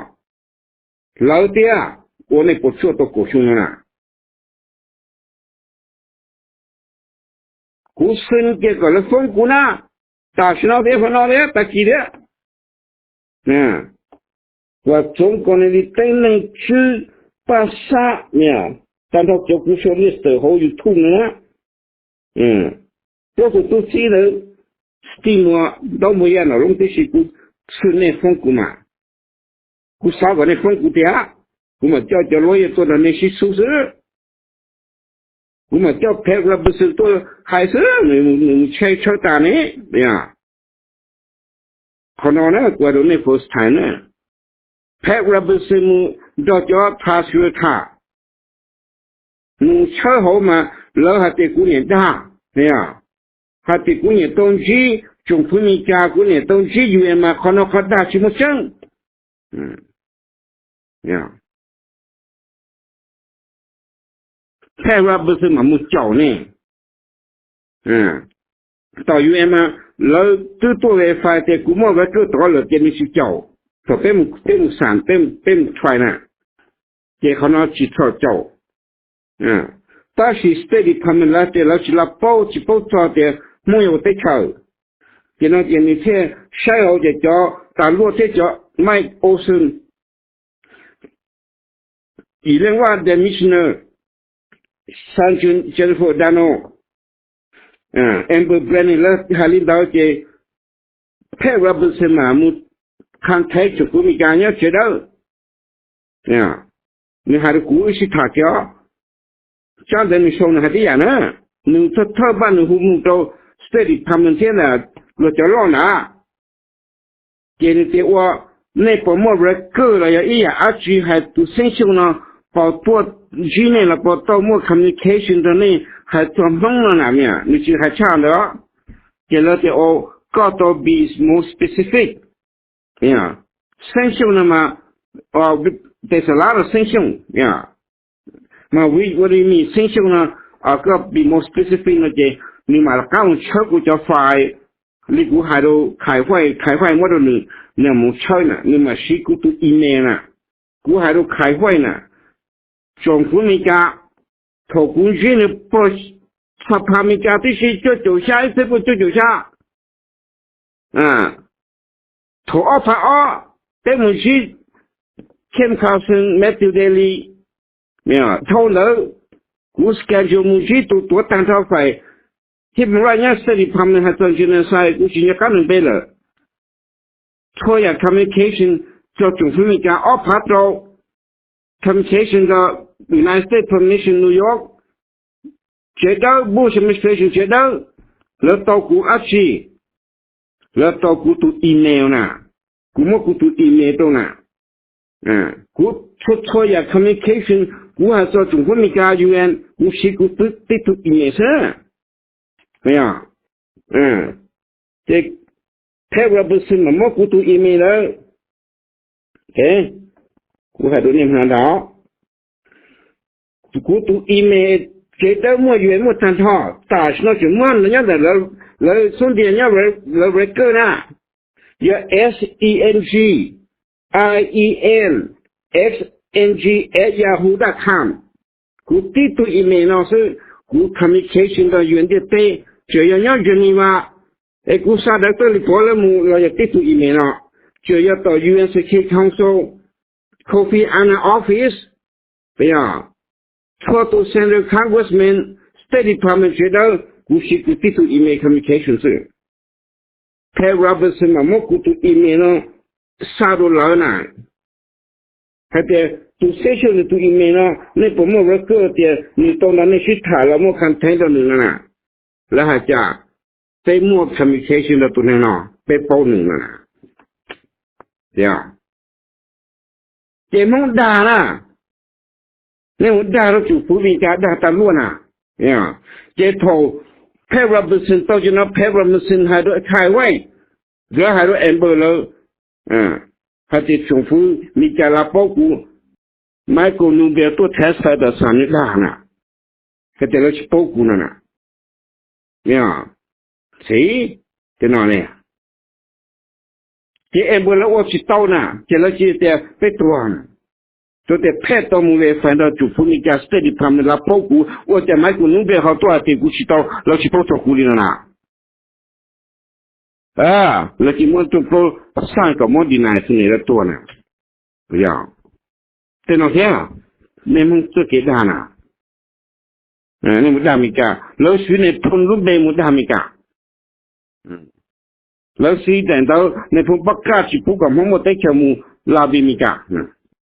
lawv thiab ua nej puas tsuaj tau kaum xyoo no na? Kuv xwb cia kom lawv foob kuv na, tam sim no thiab, hmo no thiab, tag kis thiab. Vam Txoov Cornelius Teeb, neeg tswv pab xab, tag nrho cov kuv sau list hauv YouTube no na, plaub tug tub txib ntawd, Steve Muas, Ntaub Npug Yaj, Nom Loob tib si, kuv xwb nej foob kuv mas. Kuv xav kom nej foob kuv tiag, kuv mam coj cov lawyer tuaj nrog nej sib xub xwb. Kuv mam coj Pat Robertson tuaj hais xwb, nws mus tshawb tshawb tas ne. Qhov no na kuv hais rau nej first time na, Pat Robertson mus nrog cov prosecutor mus tshawb hauv mas lawv hais tias kuv niam dag, hais tias kuv niam tau ntsib tsoom fwv Meskas, kuv niam tau ntsib U N mas qhov no qhov dag tsis muaj tseeb. Pat Robertson mam mus caum ne. Tom U N mas lawv twb tuaj verify tias kuv muaj record tod lawm ces nws tsis caum. Thaum peb mus xam, peb mus try na, ces qhov no tsis txhaum caum. Tab sis State Department lawv tias lawv tsis los paub, tsis paub txog tias Hmoob yog ua teb chaws. Ces no ces nws thiaj saib hauv ces cov tas luaj thiab cov Mike Olson, Yim Leej Vaj, Dennis Miller, Sergeant Jennifer O'Donnell, Amber Bradley lawv hais li ntawd ces Pat Robertson mas mus contact tsoom fwv Meskas nyob tsev dawb. Nws hais rau kuv ib sij tham kiag, tsab ntawv nws sau nws hais tib yam na. Nws thawj thawj npaj nws hu mus rau State Department thiab ntawm luag cov loj ntawd. Ces nws tias ua, nej puas muaj record los yog ib yam dab tsi hais tus xeeb xyooj no puas tuaj ntsib nej los puas tau muaj communication rau nej hais txog Hmoob no na? Nws tsis hais tshaj ntawd. Ces lawv tias, koj tau be more specific. Xeeb xyooj no mas, there's a lot of xeeb xyooj, mas what do you mean xeeb xyooj no? Koj be more specific no ces nws mam rov qab mus tshawb kuv cov file li kuv hais rau Khais Huaij, Khais Huaij muab rau nws, nws mus tshawb na, nws mam siv kuv tus email na. Kuv hais rau Khais Huaij na, tsoom fwv Meskas, thaum kuv ntsib nws pog xab phas Meskas tib si cuaj caum xya, ib txhiab cuaj caum xya, thaum ob phav ob, peb mus ntsib Ken Carson, Matthew Daley, dhau ntawd kuv schedule mus ntsib tus tuav tag nrho fais Human Rights nyob State Department hais txog genocide, kuv tsis nco qab nws npe lawm. Txhua yam communication txog tsoom fwv Meskas, ob phav rau communication rau United States Permission New York, tsev dawb, Bush administration tsev dawb, lawv tau kuv dab tsi? Lawv tau kuv tus email na, kuv muab kuv tus email rau na. Kuv txhua txhua yam communication kuv hais txog tsoom fwv Meskas, U N, kuv siv kuv tib tug email xwb. Ces Pat Robertson mas muab kuv tus email lawm. Kuv hais rau nej hmo ntag, kuv tus email Kev dawb muaj yuav muaj tag nrho, tam sim no tseem muaj nyob ntawm lawv xub ntiag nyob lawv record na, yog S E N G, I E N, X N G at yahoo dot com. Kuv tib tug email no xwb, kuv communication rau yuav ntiaj teb, tseem yog nyob Geneva, es kuv xa daim tawj li pov lawv mus los yog tib tug email no, tseem yog tom U N Security Council, Kofi Annan office, yog txhua tus senator, congressman, State Department sawv daws, kuv siv kuv tib tug email communication xwb. Pat Robertson mas muab kuv tus email no xa rau lawv na, hais tias tus session nws tus email no, nej puas muaj record tias nws tau nrog nej sib tham los muaj contact rau nws no na? Lawv hais tias peb muaj communication rau tus neeg no, peb paub nws no na. Ces Hmoob dag na, nej mus dag rau tsoom fwv Amelikas dag tag luaj na. Ces thaum Pat Robertson tau cov no, Pat Robertson hais rau Kay Wright, lawv hais rau Amber lawv, hais tias tsoom fwv Amelikas lawv paub kuv, Michael Newberry tuaj testify tom Senate dag na, hais tias lawv tsis paub kuv no na. Txiv, tej no ne. Ces Amber lawv ua tsis tau na, ces lawv cia tias peb tuag na. Tsuas tias Pat tau mus verify nrog tsoom fwv Amelikas State Department lawv paub kuv, ua cas Michael Newberry ho tuaj hais tias kuv tsis tau, lawv tsis paub txog kuv li no na. Lawv cia muab rooj plaub xaj kom muab deny xwb ne, lawv tuag na. Yog tej no thiab, nej Hmoob txoj kev dag na. Nej mus dag Amelikas, lawv siv Nais Phoo lub npe mus dag Amelikas. Lawv siv daim ntawv Nais Phoo pab kaj tsis pub kom Hmoob muaj teb chaws mus lobby Amelikas.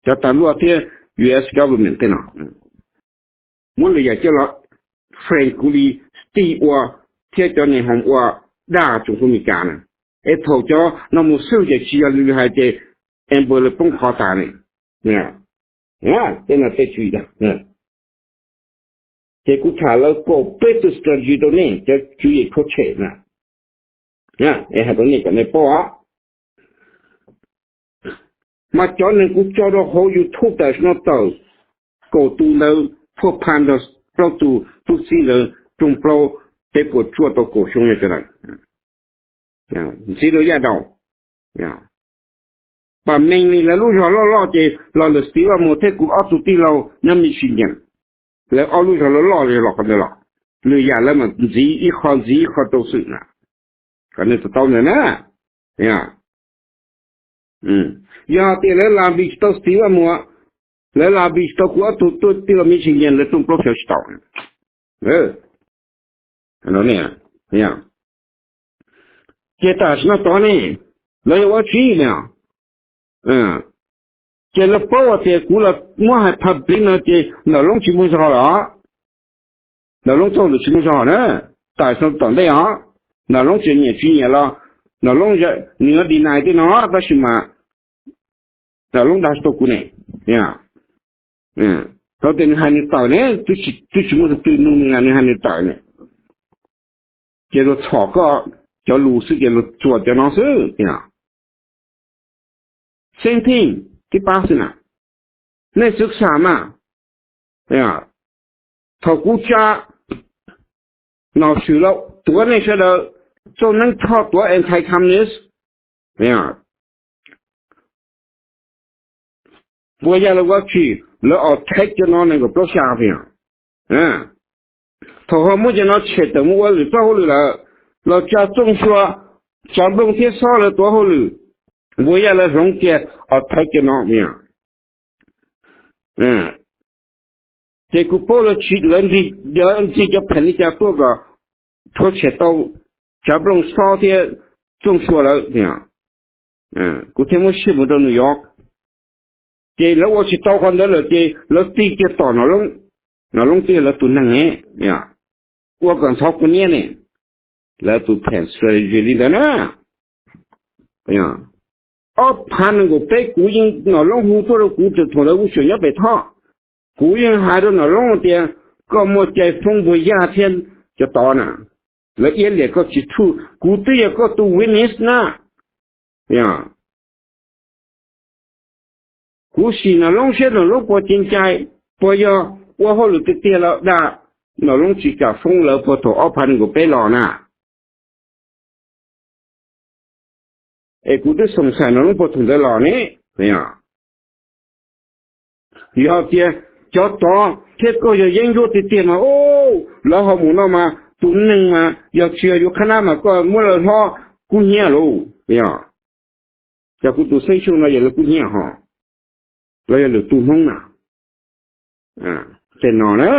Cov tas luaj thiab U S government tej no muab lwm yam coj los frame kuv li Steve ua thiab cov niam hoom ua dag tsoom fwv Amelikas na. Es thaum cov no mus xwb ces tsis yog li hais ces Amber lawv poob qho tas ne. Tej no tej tswv yim, ces kuv tham lawv kaum peb tug strategy rau nej cov tswv yim khaub tshem na. Es hais rau nej kom nej paub os. Mas cov neeg kuv tso rau hauv YouTube tam sim no tawm kaum tus ntawd, phuaj pha nrog plaub tus tub txib ntawd rooj plaub peb puas tsuaj tau kaum xyoo yog cov ntawd. Ntxiv rau Yaj Daus, pam meej li lawv lub zog loj loj ces los lawm Steve Vaj Muas thiab kuv ob tug tij laug nyob Michigan, lawv ob lub zog loj loj los qhov ntawd los, lwm yam lawv mam ntxiv ib qho ntxiv ib qho rau xwb na. Kom nej to taub ntawd na. Yog tias lawv lobby tsis tau Steve Vaj Muas, lawv lobby tsis tau kuv ob tug tij laug Michigan, lawv rooj plaub xyov tsis tau. Ces tam sim no tod ne, lawv yuav ua tsi ne? Ces lawv paub tias kuv los muab hais public no ces Nom Loob tsis muaj zog lawm. Nom Loob txoj hauj lwm tsis muaj zog na. Tam sim no tom ntej os, Nom Loob tseem nyiam tsis nyiam los Nom Loob nws yuav deny tej no, tab sis mas Nom Loob dag tsis tau kuv ne. Thaum tias nws hais nws tawm ne, twb tsis muaj tus twg nug nws, nws hais nws tawm ne. Ces luag txhom koj cov lus xwb ces luag tsuas cov no xwb. Same thing, tib pab xwb na. Nej xwv xam mas, thaum kuv tsa Nom Swm los tuav nej sawv daws, Txooj Neeb Thoj tuav anti-communist, Npuas Yaj lawv ua tsi, lawv attack cov no nees nkaum plaub xya tias, thaum ho muab cov no tshem tawm mus ua lwm txoj hauj lwm lawm, los tsa Txooj Xyua, Tsav Nplooj thiab Xob lawv tuav hauj lwm, Npuas Yaj lawv hloov kiag attack cov no. Ces kuv paub lawv tsis, lawv ntxig cov phem li cas tuaj kom rhuav tshem tau Tsav Nplooj, Xob thiab Txooj Xyua lawv. Kuv thiaj muab ship mus rau New York. Ces lawv ua tsis tau qhov ntawd lawm ces lawv tig kiag tom Nom Loob, Nom Loob twb yog lawv tus neeg ne, ua kom ntxhov kua niab ne. Lawv tus phem strategy li ntawd na. Ob phav nees nkaum peb kuv yeej, Nom Loob hu tuaj rau kuv thaum ntawd kuv tseem nyob pem Thoj. Kuv yeej hais rau Nom Loob tias, koj muaj cai foob Npuas Yaj thiab cov tod na, lawv iab liam koj tsis thuj, kuv twb yog koj tus witness na. Kuv sim Nom Loob saib Nom Loob puas ceev cai, puas yog ua hauj lwm tiag tiag los dag. Nom Loob tsis kam foob lawv puag thaum ob phav nees nkaum peb los na. Es kuv twb xoom xaim Nom Loob puag thaum ntawd los ne. Yog tias cov tod thiab koj yog yeeb ncuab tiag tiag mas, lawv ho mus no mas tus neeg mas yog tsis yog yus qhab nab mas koj muab lawv hlob kub hnyiab lauj. Yog, yog kuv tus xeeb xyuj no yog lawv kub hnyiab ho, los yog lwm tus Hmoob na. Tej no na,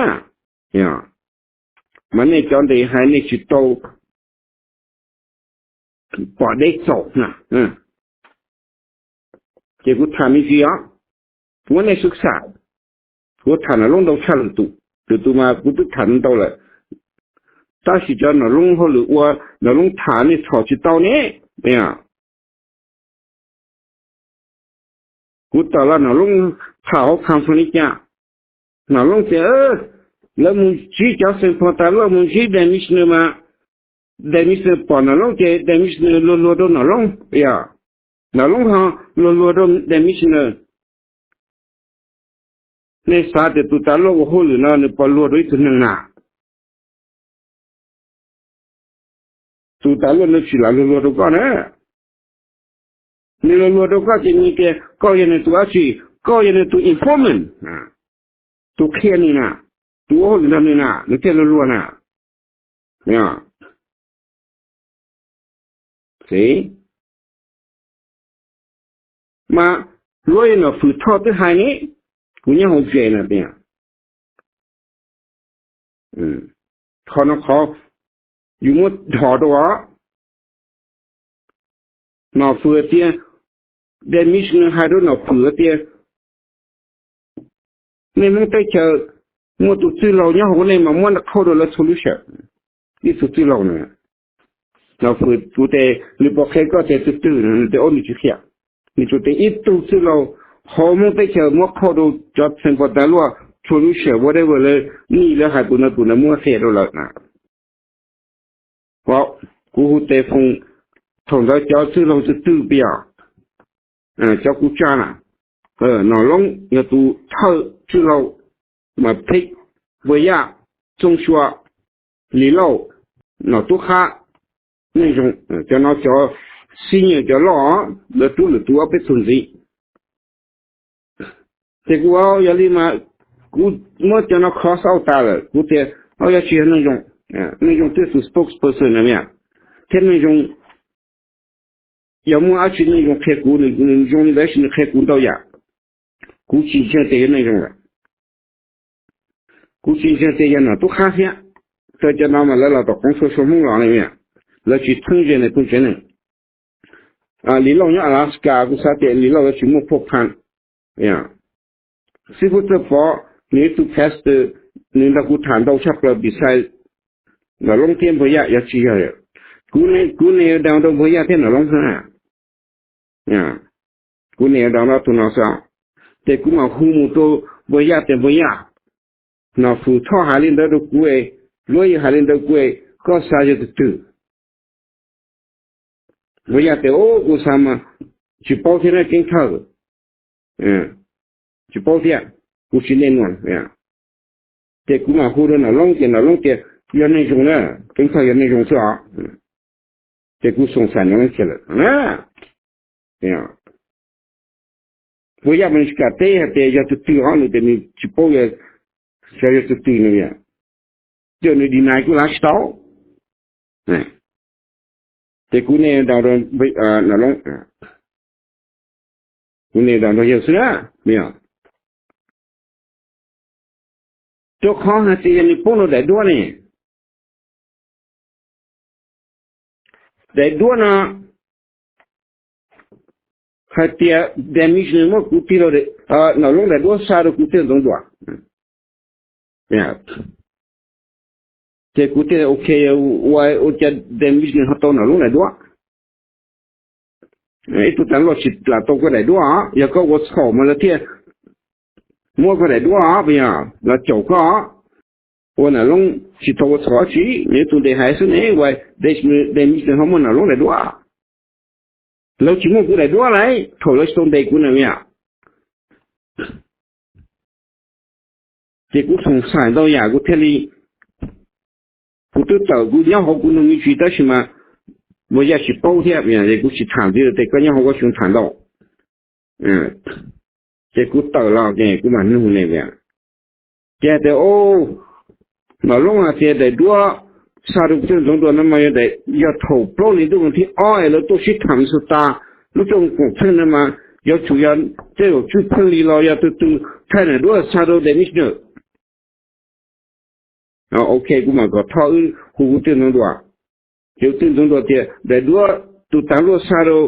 mas nej cov ntes hais nej tsis tau pom deb txaus na. Ces kuv tham me ntsis os, kuv muab nej xub xam, kuv tham Nom Loob ntau tshaj lwm tus, lwm tus mas kuv twb tham ntau lawm. Tab sis cov Nom Loob hauj lwm ua, Nom Loob tham nej txhom tsis tau ne. Kuv tawm los Nom Loob tham hauv conference li cas, Nom Loob tias lawv mus ntsib cov xeem pos tas luaj mus ntsib Denmark National mas, Denmark National pom Nom Loob ces Denmark National luag luag rau Nom Loob, yog, Nom Loob ho luag luag rau Denmark National. Nej xav tias tus tas luaj ua hauj lwm no nws puas luag rau ib tug neeg na? Tus tas luaj nws tsis lam luag luag rau koj na. Nws luag luag rau koj ces nws tias koj yog nws tus dab tsi? Koj yog nws tus informant, tus qhia nws na, tus ua hauj lwm nrog nws na, nws thiaj luag luag na. Mas luag yog Nom Fwm Thoj twb hais ne, kuv nyob hauv tsev na tias, qhov no qhov yus muab dhos rau os. Nom Fwm tias, Denmark National hais rau Nom Fwm tias, nej Hmoob teb chaws muaj tus txwj laug nyob hauv nej mas muab qhau rau lawv solution. Ib tug txwj laug na, Nom Fwm, kuv tias nws puas qhia koj tias tus twg? Nws tias, Ob, nws tsis qhia. Nws tsuas tias ib tug txwj laug hauv Hmoob teb chaws muab qhau rau cov xeem pos tas luaj solution whatever lawv, nej lawv hais tus no tus no muab qhia rau lawv na. Kuv hu tes foos, thaum ntawd cov txwj laug twg twg piam, cov kuv tsa na, Nom Loob yog tus thawj txwj laug, mas Phij, Npawg Yaj, Txooj Sua, Lis Lauj, Nom Tub Qhab, Neej Zoo, cov no cov senior cov loj, lawv rub lwm tus ob peb tug ntxiv. Ces kuv, yog li mas kuv muab cov no cross out tas lawm, kuv tias, Ob, yog tsis yog Neej Zoo, Neej Zoo twb tus spokesperson na, thiab Neej Zoo yog muaj dab tsi Neej Zoo qhia kuv, nws zoo li ntawd sis nws qhia kuv ntau yam. Kuv tsis ntseeg tias yog Neej Zoo lawm. Kuv tsis ntseeg tias yog Nom Tub Qhab thiab. Rau cov no mas lawv los tom Koom Txhua Sua Hmoob los ne, lawv tsis txheeb ze nws tus tsev neeg. Lis Lauj nyob Alaska, kuv xav tias Lis Lauj yuav tsis muaj phoj phan. Xib Fwb Txawj Pov, nws ib tug pastor, nws nrog kuv tham ntau tshaj plaws, besides Nom Loob thiab Npawg Yaj, yog tsis yog, kuv ne down rau Npawg Yaj thiab Nom Loob xwb na. Kuv ne down rau tus no xwb. Ces kuv mam hu mus rau Npawg Yaj tias, Npawg Yaj, Nom Fwm Thoj hais li ntawd rau kuv, luag yeej hais li ntawd kuv, koj xav yog tus twg? Npawg Yaj tias, Kuv xav mas tsis paub thiab na Keeb Thawj, tsis paub thiab, kuv tsis nej nuam. Ces kuv mam hu rau Nom Loob ces Nom Loob tias, Yog Neej Zoo na, Keeb Thawj yog Neej Zoo xwb os. Ces kuv xoom xaim Nom Loob kiag lawm. Npawg Yaj mas nws tsis kam teb hais tias yog tus twg os, nws tias nws tsis paub xyov yog tus twg no, ces nws deny kuv lav tsis tau. Ces kuv ne down rau Nom Loob, kuv ne down rau yawg xwb na. Rau qhov hais tias yog nws poob rau daim duab ne, daim duab no hais tias Denmark National muab kuv tig rau, Nom Loob daim duab xa rau kuv tej ntxoov duam. Ces kuv thiaj, Ok, ua, ua cas Denmark National ho tau Nom Loob daim duab? Ib tug tas luaj tsis lam tau koj daim duab os, yog koj ua txhaum mas lawv thiaj muab koj daim duab os, puas yog? Los caum koj, ua Nom Loob tsis tau ua txhaum dab tsi, nws tus ntes hais xwb ne, ua Denmark National ho muab Nom Loob daim duab. Lawv tsis muab kuv daim duab lauj, thaum lawv tsis tau ntes kuv na, yom. Ces kuv xoom xaim ntau yam kuv thiaj li Kuv twb tawm kuv nyob hauv kuv nug me ntsis tab sis mas Npuag Yaj tsis paub thiab, kuv tsis tham ntxiv tias koj nyob hauv koj xyuv tham ntau. Ces kuv tawm los ces kuv mam nug ne tias, ces hais tias, Nom Loob hais tias daim duab xa rau Txiaj Ntxoov Nruas no mas yog thaum plaub hlis ntuj vas thib ob es lawv tuaj sib tham Minnesota, lub rooj koom txheej no mas yuav tsum yog tej zaum Tswj Pheej li los yog tus twg thaij daim duab xa rau daim Missouri. Ok, kuv mam kom Thoj wb hu kuv Txiaj Ntxoov Nruas. Ces Txiaj Ntxoov Nruas tias daim duab tus tag luaj xa rau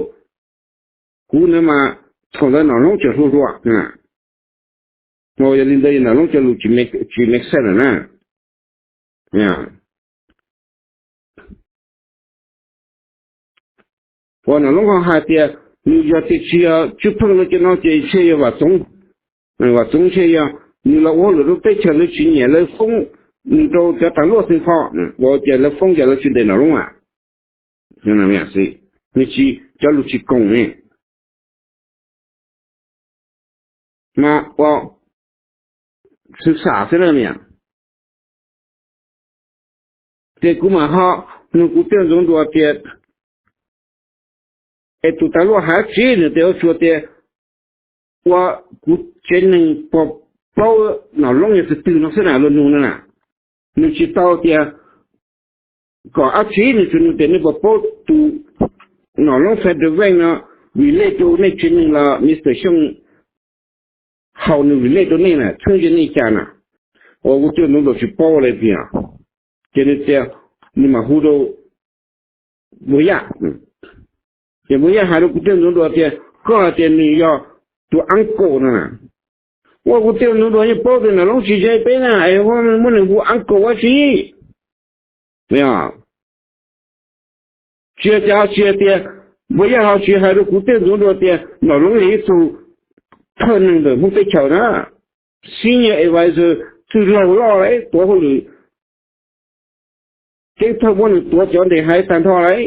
kuv no mas thaum ntawd Nom Loob tseem hluas hluas. Yog li ntawd Nom Loob cov lus tsis make sense lawm na. Uas Nom Loob ho hais tias nws yog tias tsis yog Tswj Pheej lawv cov no ces ntshe yog Vam Txoov. Vam Txoov ntshe yog nws los ua hauj lwm rau teb chaws lawv tsis nyiam lawv foob nws rau cov tag luaj xeev kho, ua ces lawv foob ces lawv tsis ntes Nom Loob a. Nws tsis, cov lus tsis koom ne. Mas ua xwm xam xwb na. Ces kuv mam ho nug kuv Txiaj Ntxoov Nruas tias, es tus tag luaj hais dab tsi? Nws tias ua tsuas tias ua kuv tsev neeg puas paub Nom Loob yog tus twg no xwb na, luag nug no na. Nws tsis tau tias kom dab tsi, nws tsuas nug tias nej puas paub tus Nom Loob Federal Bank no relate rau nej tsev neeg los Mister Xyooj haus nws relate rau nej na, txheeb ze nej cas na. Ua kuv Txiaj Ntxoov Nruas tsis paub li tias, ces nws tias nws mam hu rau Npuag Yaj. Ces Npuag Yaj hais rau kuv Txiaj Ntxoov Nruas tias koj hais tias nws yog tus uncle no na. Ua kuv Txiaj Ntxoov Nruas yeej paub tias Nom Loob tsis ze peb na es muab nws hu uncle dab tsi. Tsis yog cas, tsis hais tias, Npuag Yaj ho tsis hais rau kuv Txiaj Ntxoov Nruas tias Nom Loob yog ib tug thawj neeg ntawm Hmoob teb chaws na, senior advisor, txwj laug loj lawm, tuav hauj lwm, ceeb thawj muab nws tuav cov ntes hais tag nrho lawm.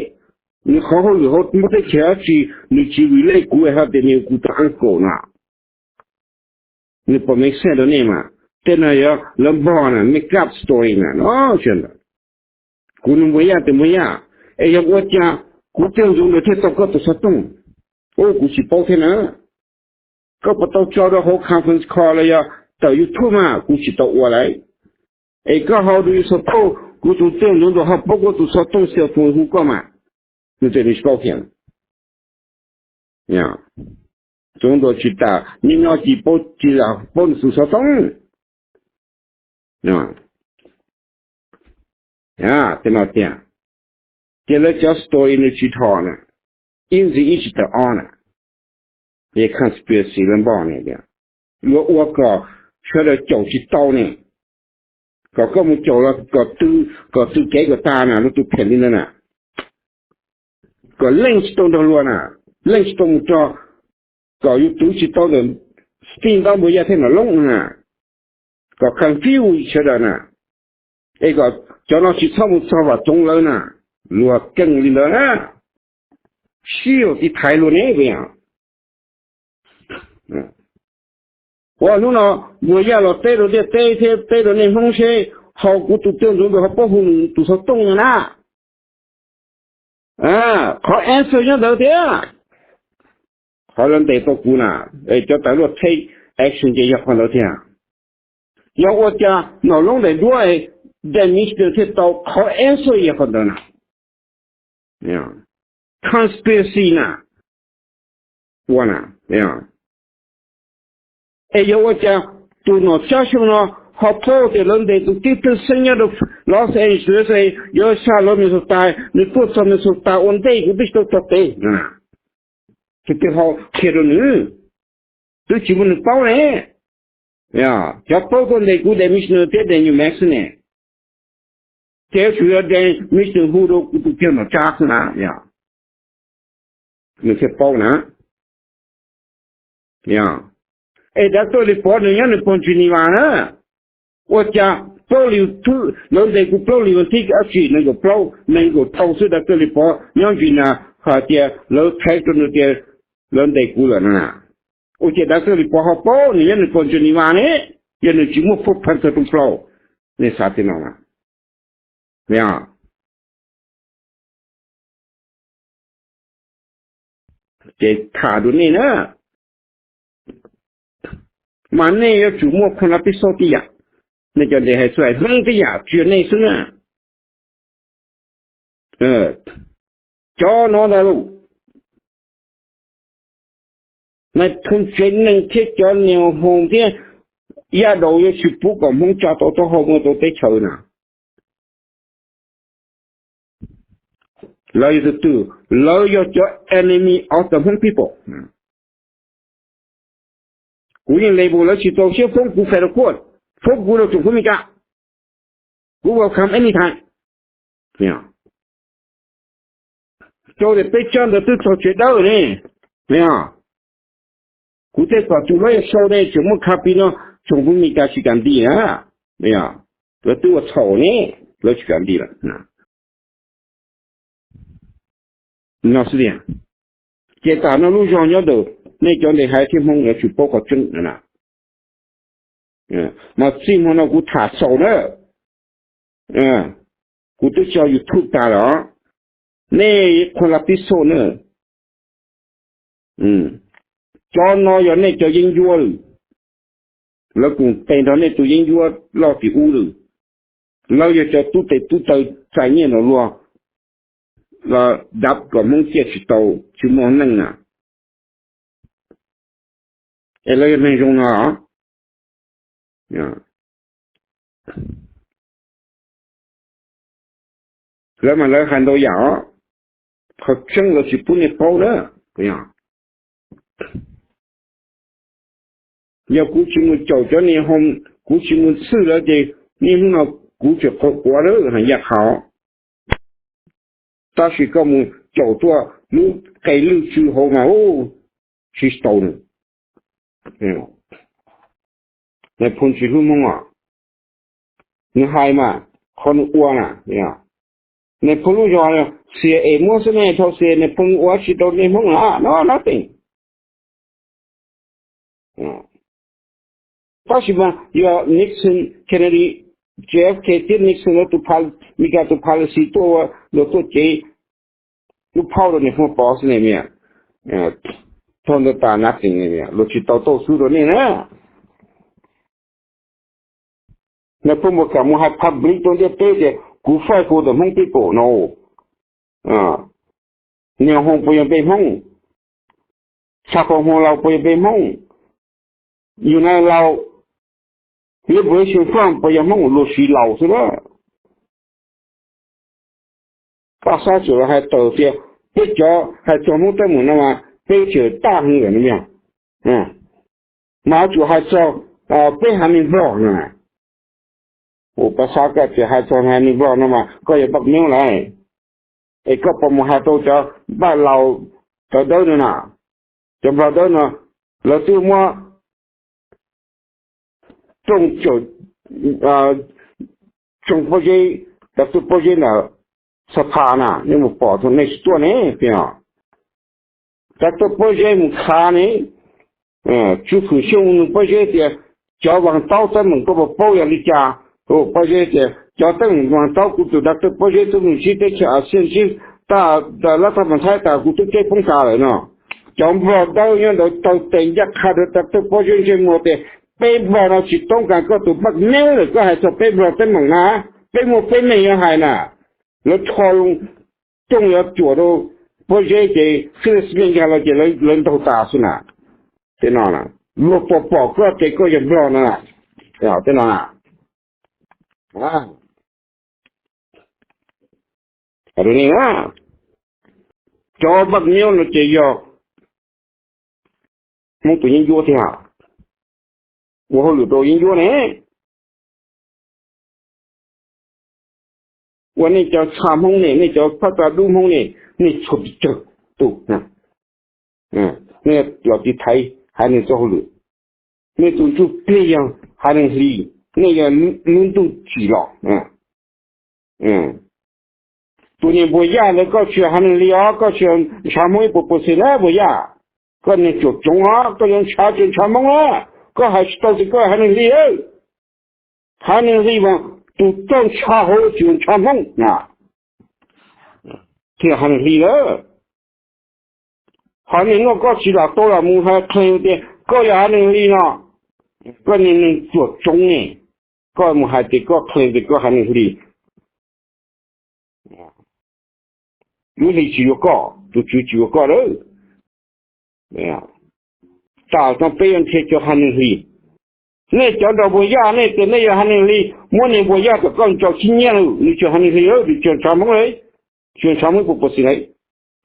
Nws qhov hauj lwm hauv Hmoob teb chaws dab tsi, nws tsis relate kuv hais tias nws yog kuv tus uncle no. Nws puas make sense rau nej mas? Tej no yog lawv npog na, make up story na. Kuv nug Npuag Yaj tias Npuag Yaj, es yog ua cas kuv Txiaj Ntxoov Nruas thiaj tau koj tus xov tooj? Ua kuv tsis paub thiab na. Koj puas tau tso rau hauv conference call los yog tawm YouTube mas? Kuv tsis tau ua lawm. Es koj how do you suppose kuv tus Txiaj Ntxoov Nruas ho paub koj tus xov tooj cell phone hu koj mas? Nws tias nws tsis paub thiab. Ntxoov Nruas tsis tas, nyob nyob tsis paub, tsis lam paub nws tus xov tooj. Tej no tiag, ces lawv cov story nws tsis dhos na, ib ntxiv ib tsis tawm ob na. Ces conspiracy lawv npog ne tias, yuav ua kom sawv daws caum tsis tau ne, kom koj mus caum los kom tw, kom tw kev kom tag na, lub tus phem li ntawd na, kom leej tsis tau nrog luag na, leej tsis tau mus rog, kom yus twv tsis tau ntawm Sting, Ntaub, Npuag Yaj thiab Nom Loob na, kom confuse sawv daws na, es kom cov no tsis txhob mus txog Vam Txoov lawv na, luag keej li ntawd na, sib yaum tiv thaiv luag ne. Ua hnub no Npuag Yaj los teb rau ntiaj teb thiab teb rau nej Hmoob seb ho kuv tus Txiaj Ntxoov Nruas ho paub hu nws tus xov tooj no na. Qhov answer nyob ntawd thiab. Qhov lawv ntes tau kuv na, es cov tawv luaj take action ces yog qhov ntawd thiab. Yog ua cas Nom Loob daim duab es Dam Michener thiaj tau, qhov answer yog qhov ntawd na. Conspiracy na. Ua na, es yog ua cas tus Nom Tsab Xyooj no ho paub tias lawv ntes tus tib thawj xeeb nyob rau Los Angeles, yuav xa lawv Minnesota, nws tuaj txog Minnesota ua ntej kuv twb tsis tau txog pem. Tus twg ho qhia rau nws? Twb tsis muaj neeg paub ne. Cov paub tuaj ntes kuv Dam Michener thiab Daniel Max ne, ces yuav tsum yog Dam Michener hu rau kuv tus tij Nom Tsab xwb na, nws thiaj paub na. Es Doctor Lis Pov nws nyob nws pog Geneva na, ua cas plaub hlis thwb lawv ntes kuv plaub hlis vas thib dab tsi nees nkaum plaub, nees nkaum rau xwb Doctor Lis Pov nyob Geneva hais tias lawv text rau nws tias lawv ntes kuv lawm na. Ua cas Doctor Lis Pov ho paub, nws nyob nws pog Geneva ne, yog nws tsis muaj footprint rau plaub, nej xav tias no na. Ces tham rau nej na, mas nej yuav tsum muaj khon la pib xauj tib yam. Nej cov ntes hais xwb, hais Hmoob tib yam, tsis yog nej xwb na. Cov no ntag lauj, nais phoo tsev neeg thiab cov niag hoo thiab yaj daus yuav tsis pub kom Hmoob tsa tau taub hau mus rau teb chaws na. Lawv yog tus twg? Lawv yog cov enemy of the Hmong people. Kuv yeej label lawv tsis tau thiab, foob kuv federal court, foob kuv rau tsoom foob Meskas, kuv welcome anytime. Rau tias peb tsab ntawd twb txog tsev dawb ne. Kuv thiaj kom tus lawv sau ne, tseem muab copy no, tsoom foob Meskas tsis kam nti na. Lawv twb ua txhaum ne, lawv tsis kam nti lawm. No xwb tiag. Ces tam no lub zog nyob ntawm nej cov ntes hais thiab Hmoob yuav tsum paub qhov tseeb na. Mas txij hmo no kuv tham xaus na, kuv twb tso YouTube tas lawm os, nej qhua la pib xauj na. Cov no yog nej cov yeeb ncuab lawm, lawv koom tes nrog nej tus yeeb ncuab loj tim ub lawm. Lawv yog cov tub tes tub taw txais nyiaj nram luag, los dab kom Hmoob ciaj tsis tau, tsis muaj neej na. Es lawv yog neeg zoo no, lawv mas lawv hais ntau yam os, qhov tseeb lawv tsis pub nej paub na. Yog kuv tsis mus caum cov niag hoo, kuv tsis mus txhwj lawv ces niaj hnub no kuv tseem quav quav lawm hais yaj qhaus. Tab sis koj mus caum tuaj lub qe lwj tsw hauv mas tsis tau nws. Nais phoo tsis hlub Hmoob os. Nws hais mas qhov nws ua na, nais phoo lub zog xias es muab xwb ne, thaum xias nais phoo ua tsis tau nej Hmoob na, no nothing. Tab sis mas yog Nixon, Kennedy, J F K thiab Nixon lawv tus, Meskas tus policy tuaj ua luag tuaj cev lub phauj rau niam Hmoob pov xwb ne, thaum ntawd tas nothing, luag tsis tau tauj xub rau nej na. Nais phoo puas kam mus hais public rau ntiaj teb tias kuv fight for the Hmong people no? Niag hoo puas yog npe Hmoob? Tshav qhov hmo laus puas yog npe Hmoob? United Lao Liberation Front puas yog Hmoob? Luag siv laus xwb na. Paj Xab tsuas los hais tawm tias peb cov hais txog Hmoob teeb meem no mas peb tseem taj heev lawm no. Mas tsuas hais txog peb haiv neeg Nplog no. Paj Xab, koj tseem hais txog haiv neeg Nplog no mas koj yog npaj meeb lawm. Es koj puas mus hais rau cov npaj laus tawv dawb no na? Cov Nplog dawb no lawv twb muab rooj, rooj pob zeb, cov tuaj pob zeb ntawm Xab Phas na, nej mus pom thaum nej tsis tuaj ne, tias cov tuaj pob zeb mus khav ne. Tswv Hwm Xyooj nug pob zeb tias cov Vas Taub teeb meem koj puas paub yog li cas? Pob zeb tias cov teeb meem Vas Taub kuv tus doctor pob zeb twb mus ntsib teb chaws Axias, ntsib lab thaj mas Thaib tas kuv twb keb poob tas lawm no. Cov Nplog dawb nyob ntawd taw tes ncaj qha rau doctor pob zeb ntsej muag tias peb Nplog no tsis toob kas koj tus npaj meeb lawm, koj hais txog peb Nplog teeb meem na, peb muaj peb neeg yuav hais na. Lawv rho loo rooj yuav cuam rau pob zeb ces xwb xwb nkag los ces lawv ntaug tas xwb na. Tej no luag puas pom koj tias koj yog Nplog no? Tej no na, cov npaj meeb no ces yog Hmoob tus yeeb ncuab thiab, ua hauj lwm rau yeeb ncuab ne. Ua nej cov tshav Hmoob ne, nej cov phab tsa dub Hmoob ne, nej tshuav pes tsawg tus? Nej los tiv thaiv haiv neeg txoj hauj lwm. Nej tus ntsuj plig yog haiv neeg Hli, nej yog lub ntuj tsim los. Tus niag Npuag Yaj ntawd koj tsis yog haiv neeg Hli os, koj tsis yog ntshav Hmoob ib puas percent na Npuag Yaj. Koj niag tsuam tsoov os, koj yuav ntshav tsis ntshav Hmoob na. Koj hais tsis tau tias koj haiv neeg Hli. Haiv neeg Hli mas tus txawj ntshav hauv tsis yog ntshav Hmoob na, thiaj yog Haiv Neeg Hli lawm. Haiv Neeg Noj koj tsis lam tau los mus hais qhia tias koj yog Haiv Neeg Hli no, koj niag neeg txuas tsoob ne, koj mus hais tias koj qhia tias koj Haiv Neeg Hli, lub hli tsis yuav koj, tus tswv tsis yuav koj lawm. Tam no peb yuav nrhiav cov Haiv Neeg Hli. Nej cov nraug npua yaj, nej tias nej yog Haiv Neeg Hli, muab niag npua yaj tom koj ntsaum sib nyiab lawm, nws tsis yog Haiv Neeg Hli, nws tsis yog ntshav Hmoob li, tsis yog ntshav Hmoob puas puas xis li.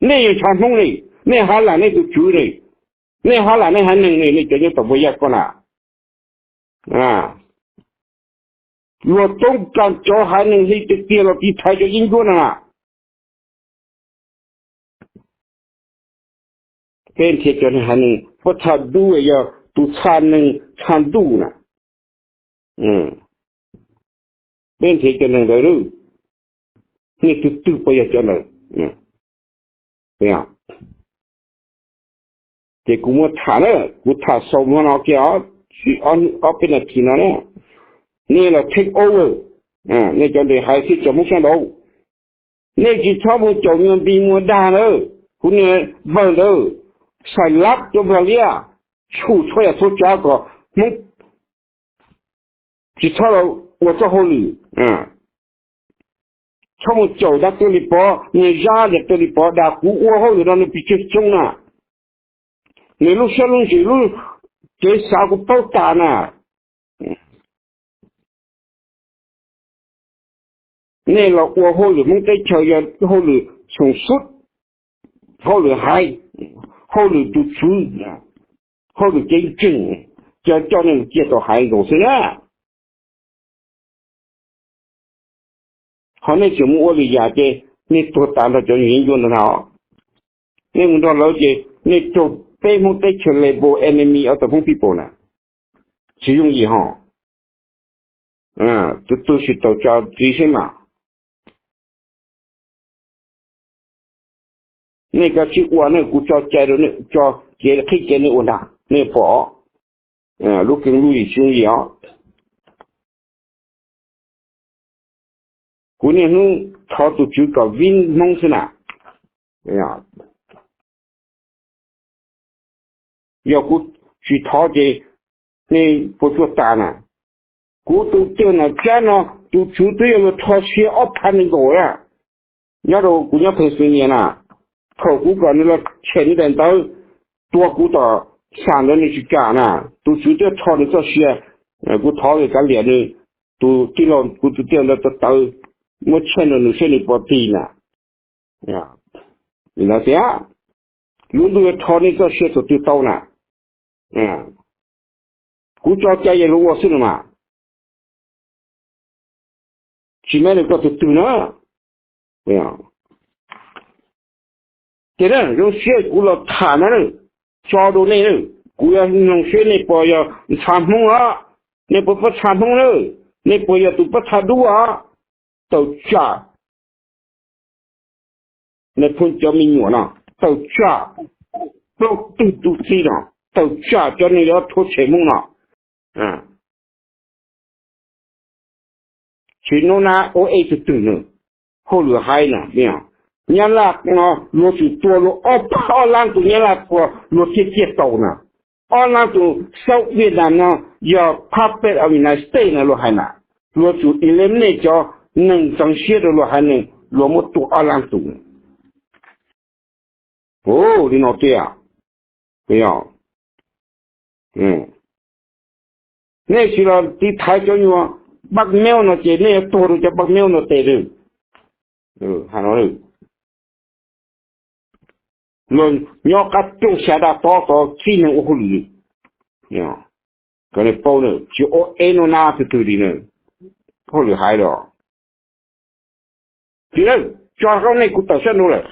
Nej yog ntshav Hmoob li, nej hab lam nej tus tswv li, nej hab lam nej Haiv Neeg li, nej cov nyob tom npua yaj koj na. Luag toob kas cov Haiv Neeg Hli tiag tiag los tiv thaiv cov yeeb ncuab no na. Peb nrhiav cov neeg Haiv Neeg Pob Txha Dub, yog tus txha neeg txha ntuj na. Peb nrhiav cov neeg ntawd, nej tus twg puas yog cov ntawd? Ces kuv muab tham na, kuv tham xaus no kiag, ob peb nas this no na, nej los take over, nej cov nres hais thiab cov Hmoob sab nraud, nej tsis txhob mus caum nyuag npis muag dag ntawd, kuv niag npawg ntawd, Xais Lab cov nplag liab, tshum txhua yam txhua tsav kom Hmoob tsis txhob los ua txoj hauj lwm. Txhob mus caum dab Tuam Lis Pov, niag Zab dab Tuam Lis Pov dag kuv ua hauj lwm rau nws pes tsawg xyoo na. Nws lub siab lub ntsws lub kev xav kuv paub tas na. Nej los ua hauj lwm Hmoob teb chaws yog hauj lwm xoom xub, hauj lwm haiv, hauj lwm tus tswv, hauj lwm ceeb tsheej, coj coj nej mus ciaj tau haiv nkaus xwb na. Ho nej tseem mus ua lwm yam ces nej tuag tas nrog cov yeeb ncuab ntawd na. Nej mus nrog lawv ces nej raug peb Hmoob teb chaws label enemy of the Hmong people na. Tsis yooj yim ho. Tus twg tsis tau tso tsiv seb mas. Nej kav tsij ua ne, kuv tso cai rau nej, tso kev qhib kev nej ua ntag, nej pom lub keeb lub lim tsis yooj yim os. Kuv niaj hnub thov tus tswv kom vib Hmoob xwb na. Yog kuv tsis thov ces nej puas tsuaj tas na. Kuv tus tiag nam tsab no, tus tswv twb yog luag rho sia ob phav nees nkaum na, nyob rau kuv nyob Pennsylvania na. Thaum kuv kom nws los tshem nws daim ntawv tua kuv tom xam ntawd nws tsis kam na, tus tswv twb rho nws txoj sia. Kuv thov kav liam nws, tus tij laug, kuv tus tij laug ntawd tawv tawv, muab channel nws saib nws puas tig na. Li ntawd tias, lub ntuj yuav rho nej txoj sia thaum twg tau na. Kuv tso cai yog luag ua xwb no mas, tsis matter koj tus twg na. Ces zoo siab kuv los tham no, tso rau nej, kuv yuav mloog seb nej puas yog ntshav Hmoob os, nej puas pob txha Hmoob na, nej puas yog tus pob txha dub os. Tawm tsam nej phooj cov me nyuam no, tawm tsam plaub tug tus txib no, tawm tsam cov neeg yuav rhuav tshem Hmoob no. Tsis nub nab ua ej twg twg nws, hauj lwm haiv no, Nyab Laj no luag tsum tua luag ob phav ob lab tus Nyab Laj tua luag thiaj ciaj tau na. Ob lab tus South Vietnam no yog puppet of United States no luag hais na, luag tsum eliminate cov neeg ntxeev siab rau luag haiv neeg, luag muab tua ob lab tus. Li no tiag, nej tsis los tiv thaiv cov nyuag baj meb no ces nej yuav tuag rau cov baj meb no tes. Luag nyob qab rooj xya daj tob tod txib neeg ua hauj lwm, kom nej paub na, tsis ua ej nub nab twg twg li na, hauj lwm haiv los. Tsis, tso rau nej, kuv tawm sab nraud lawm.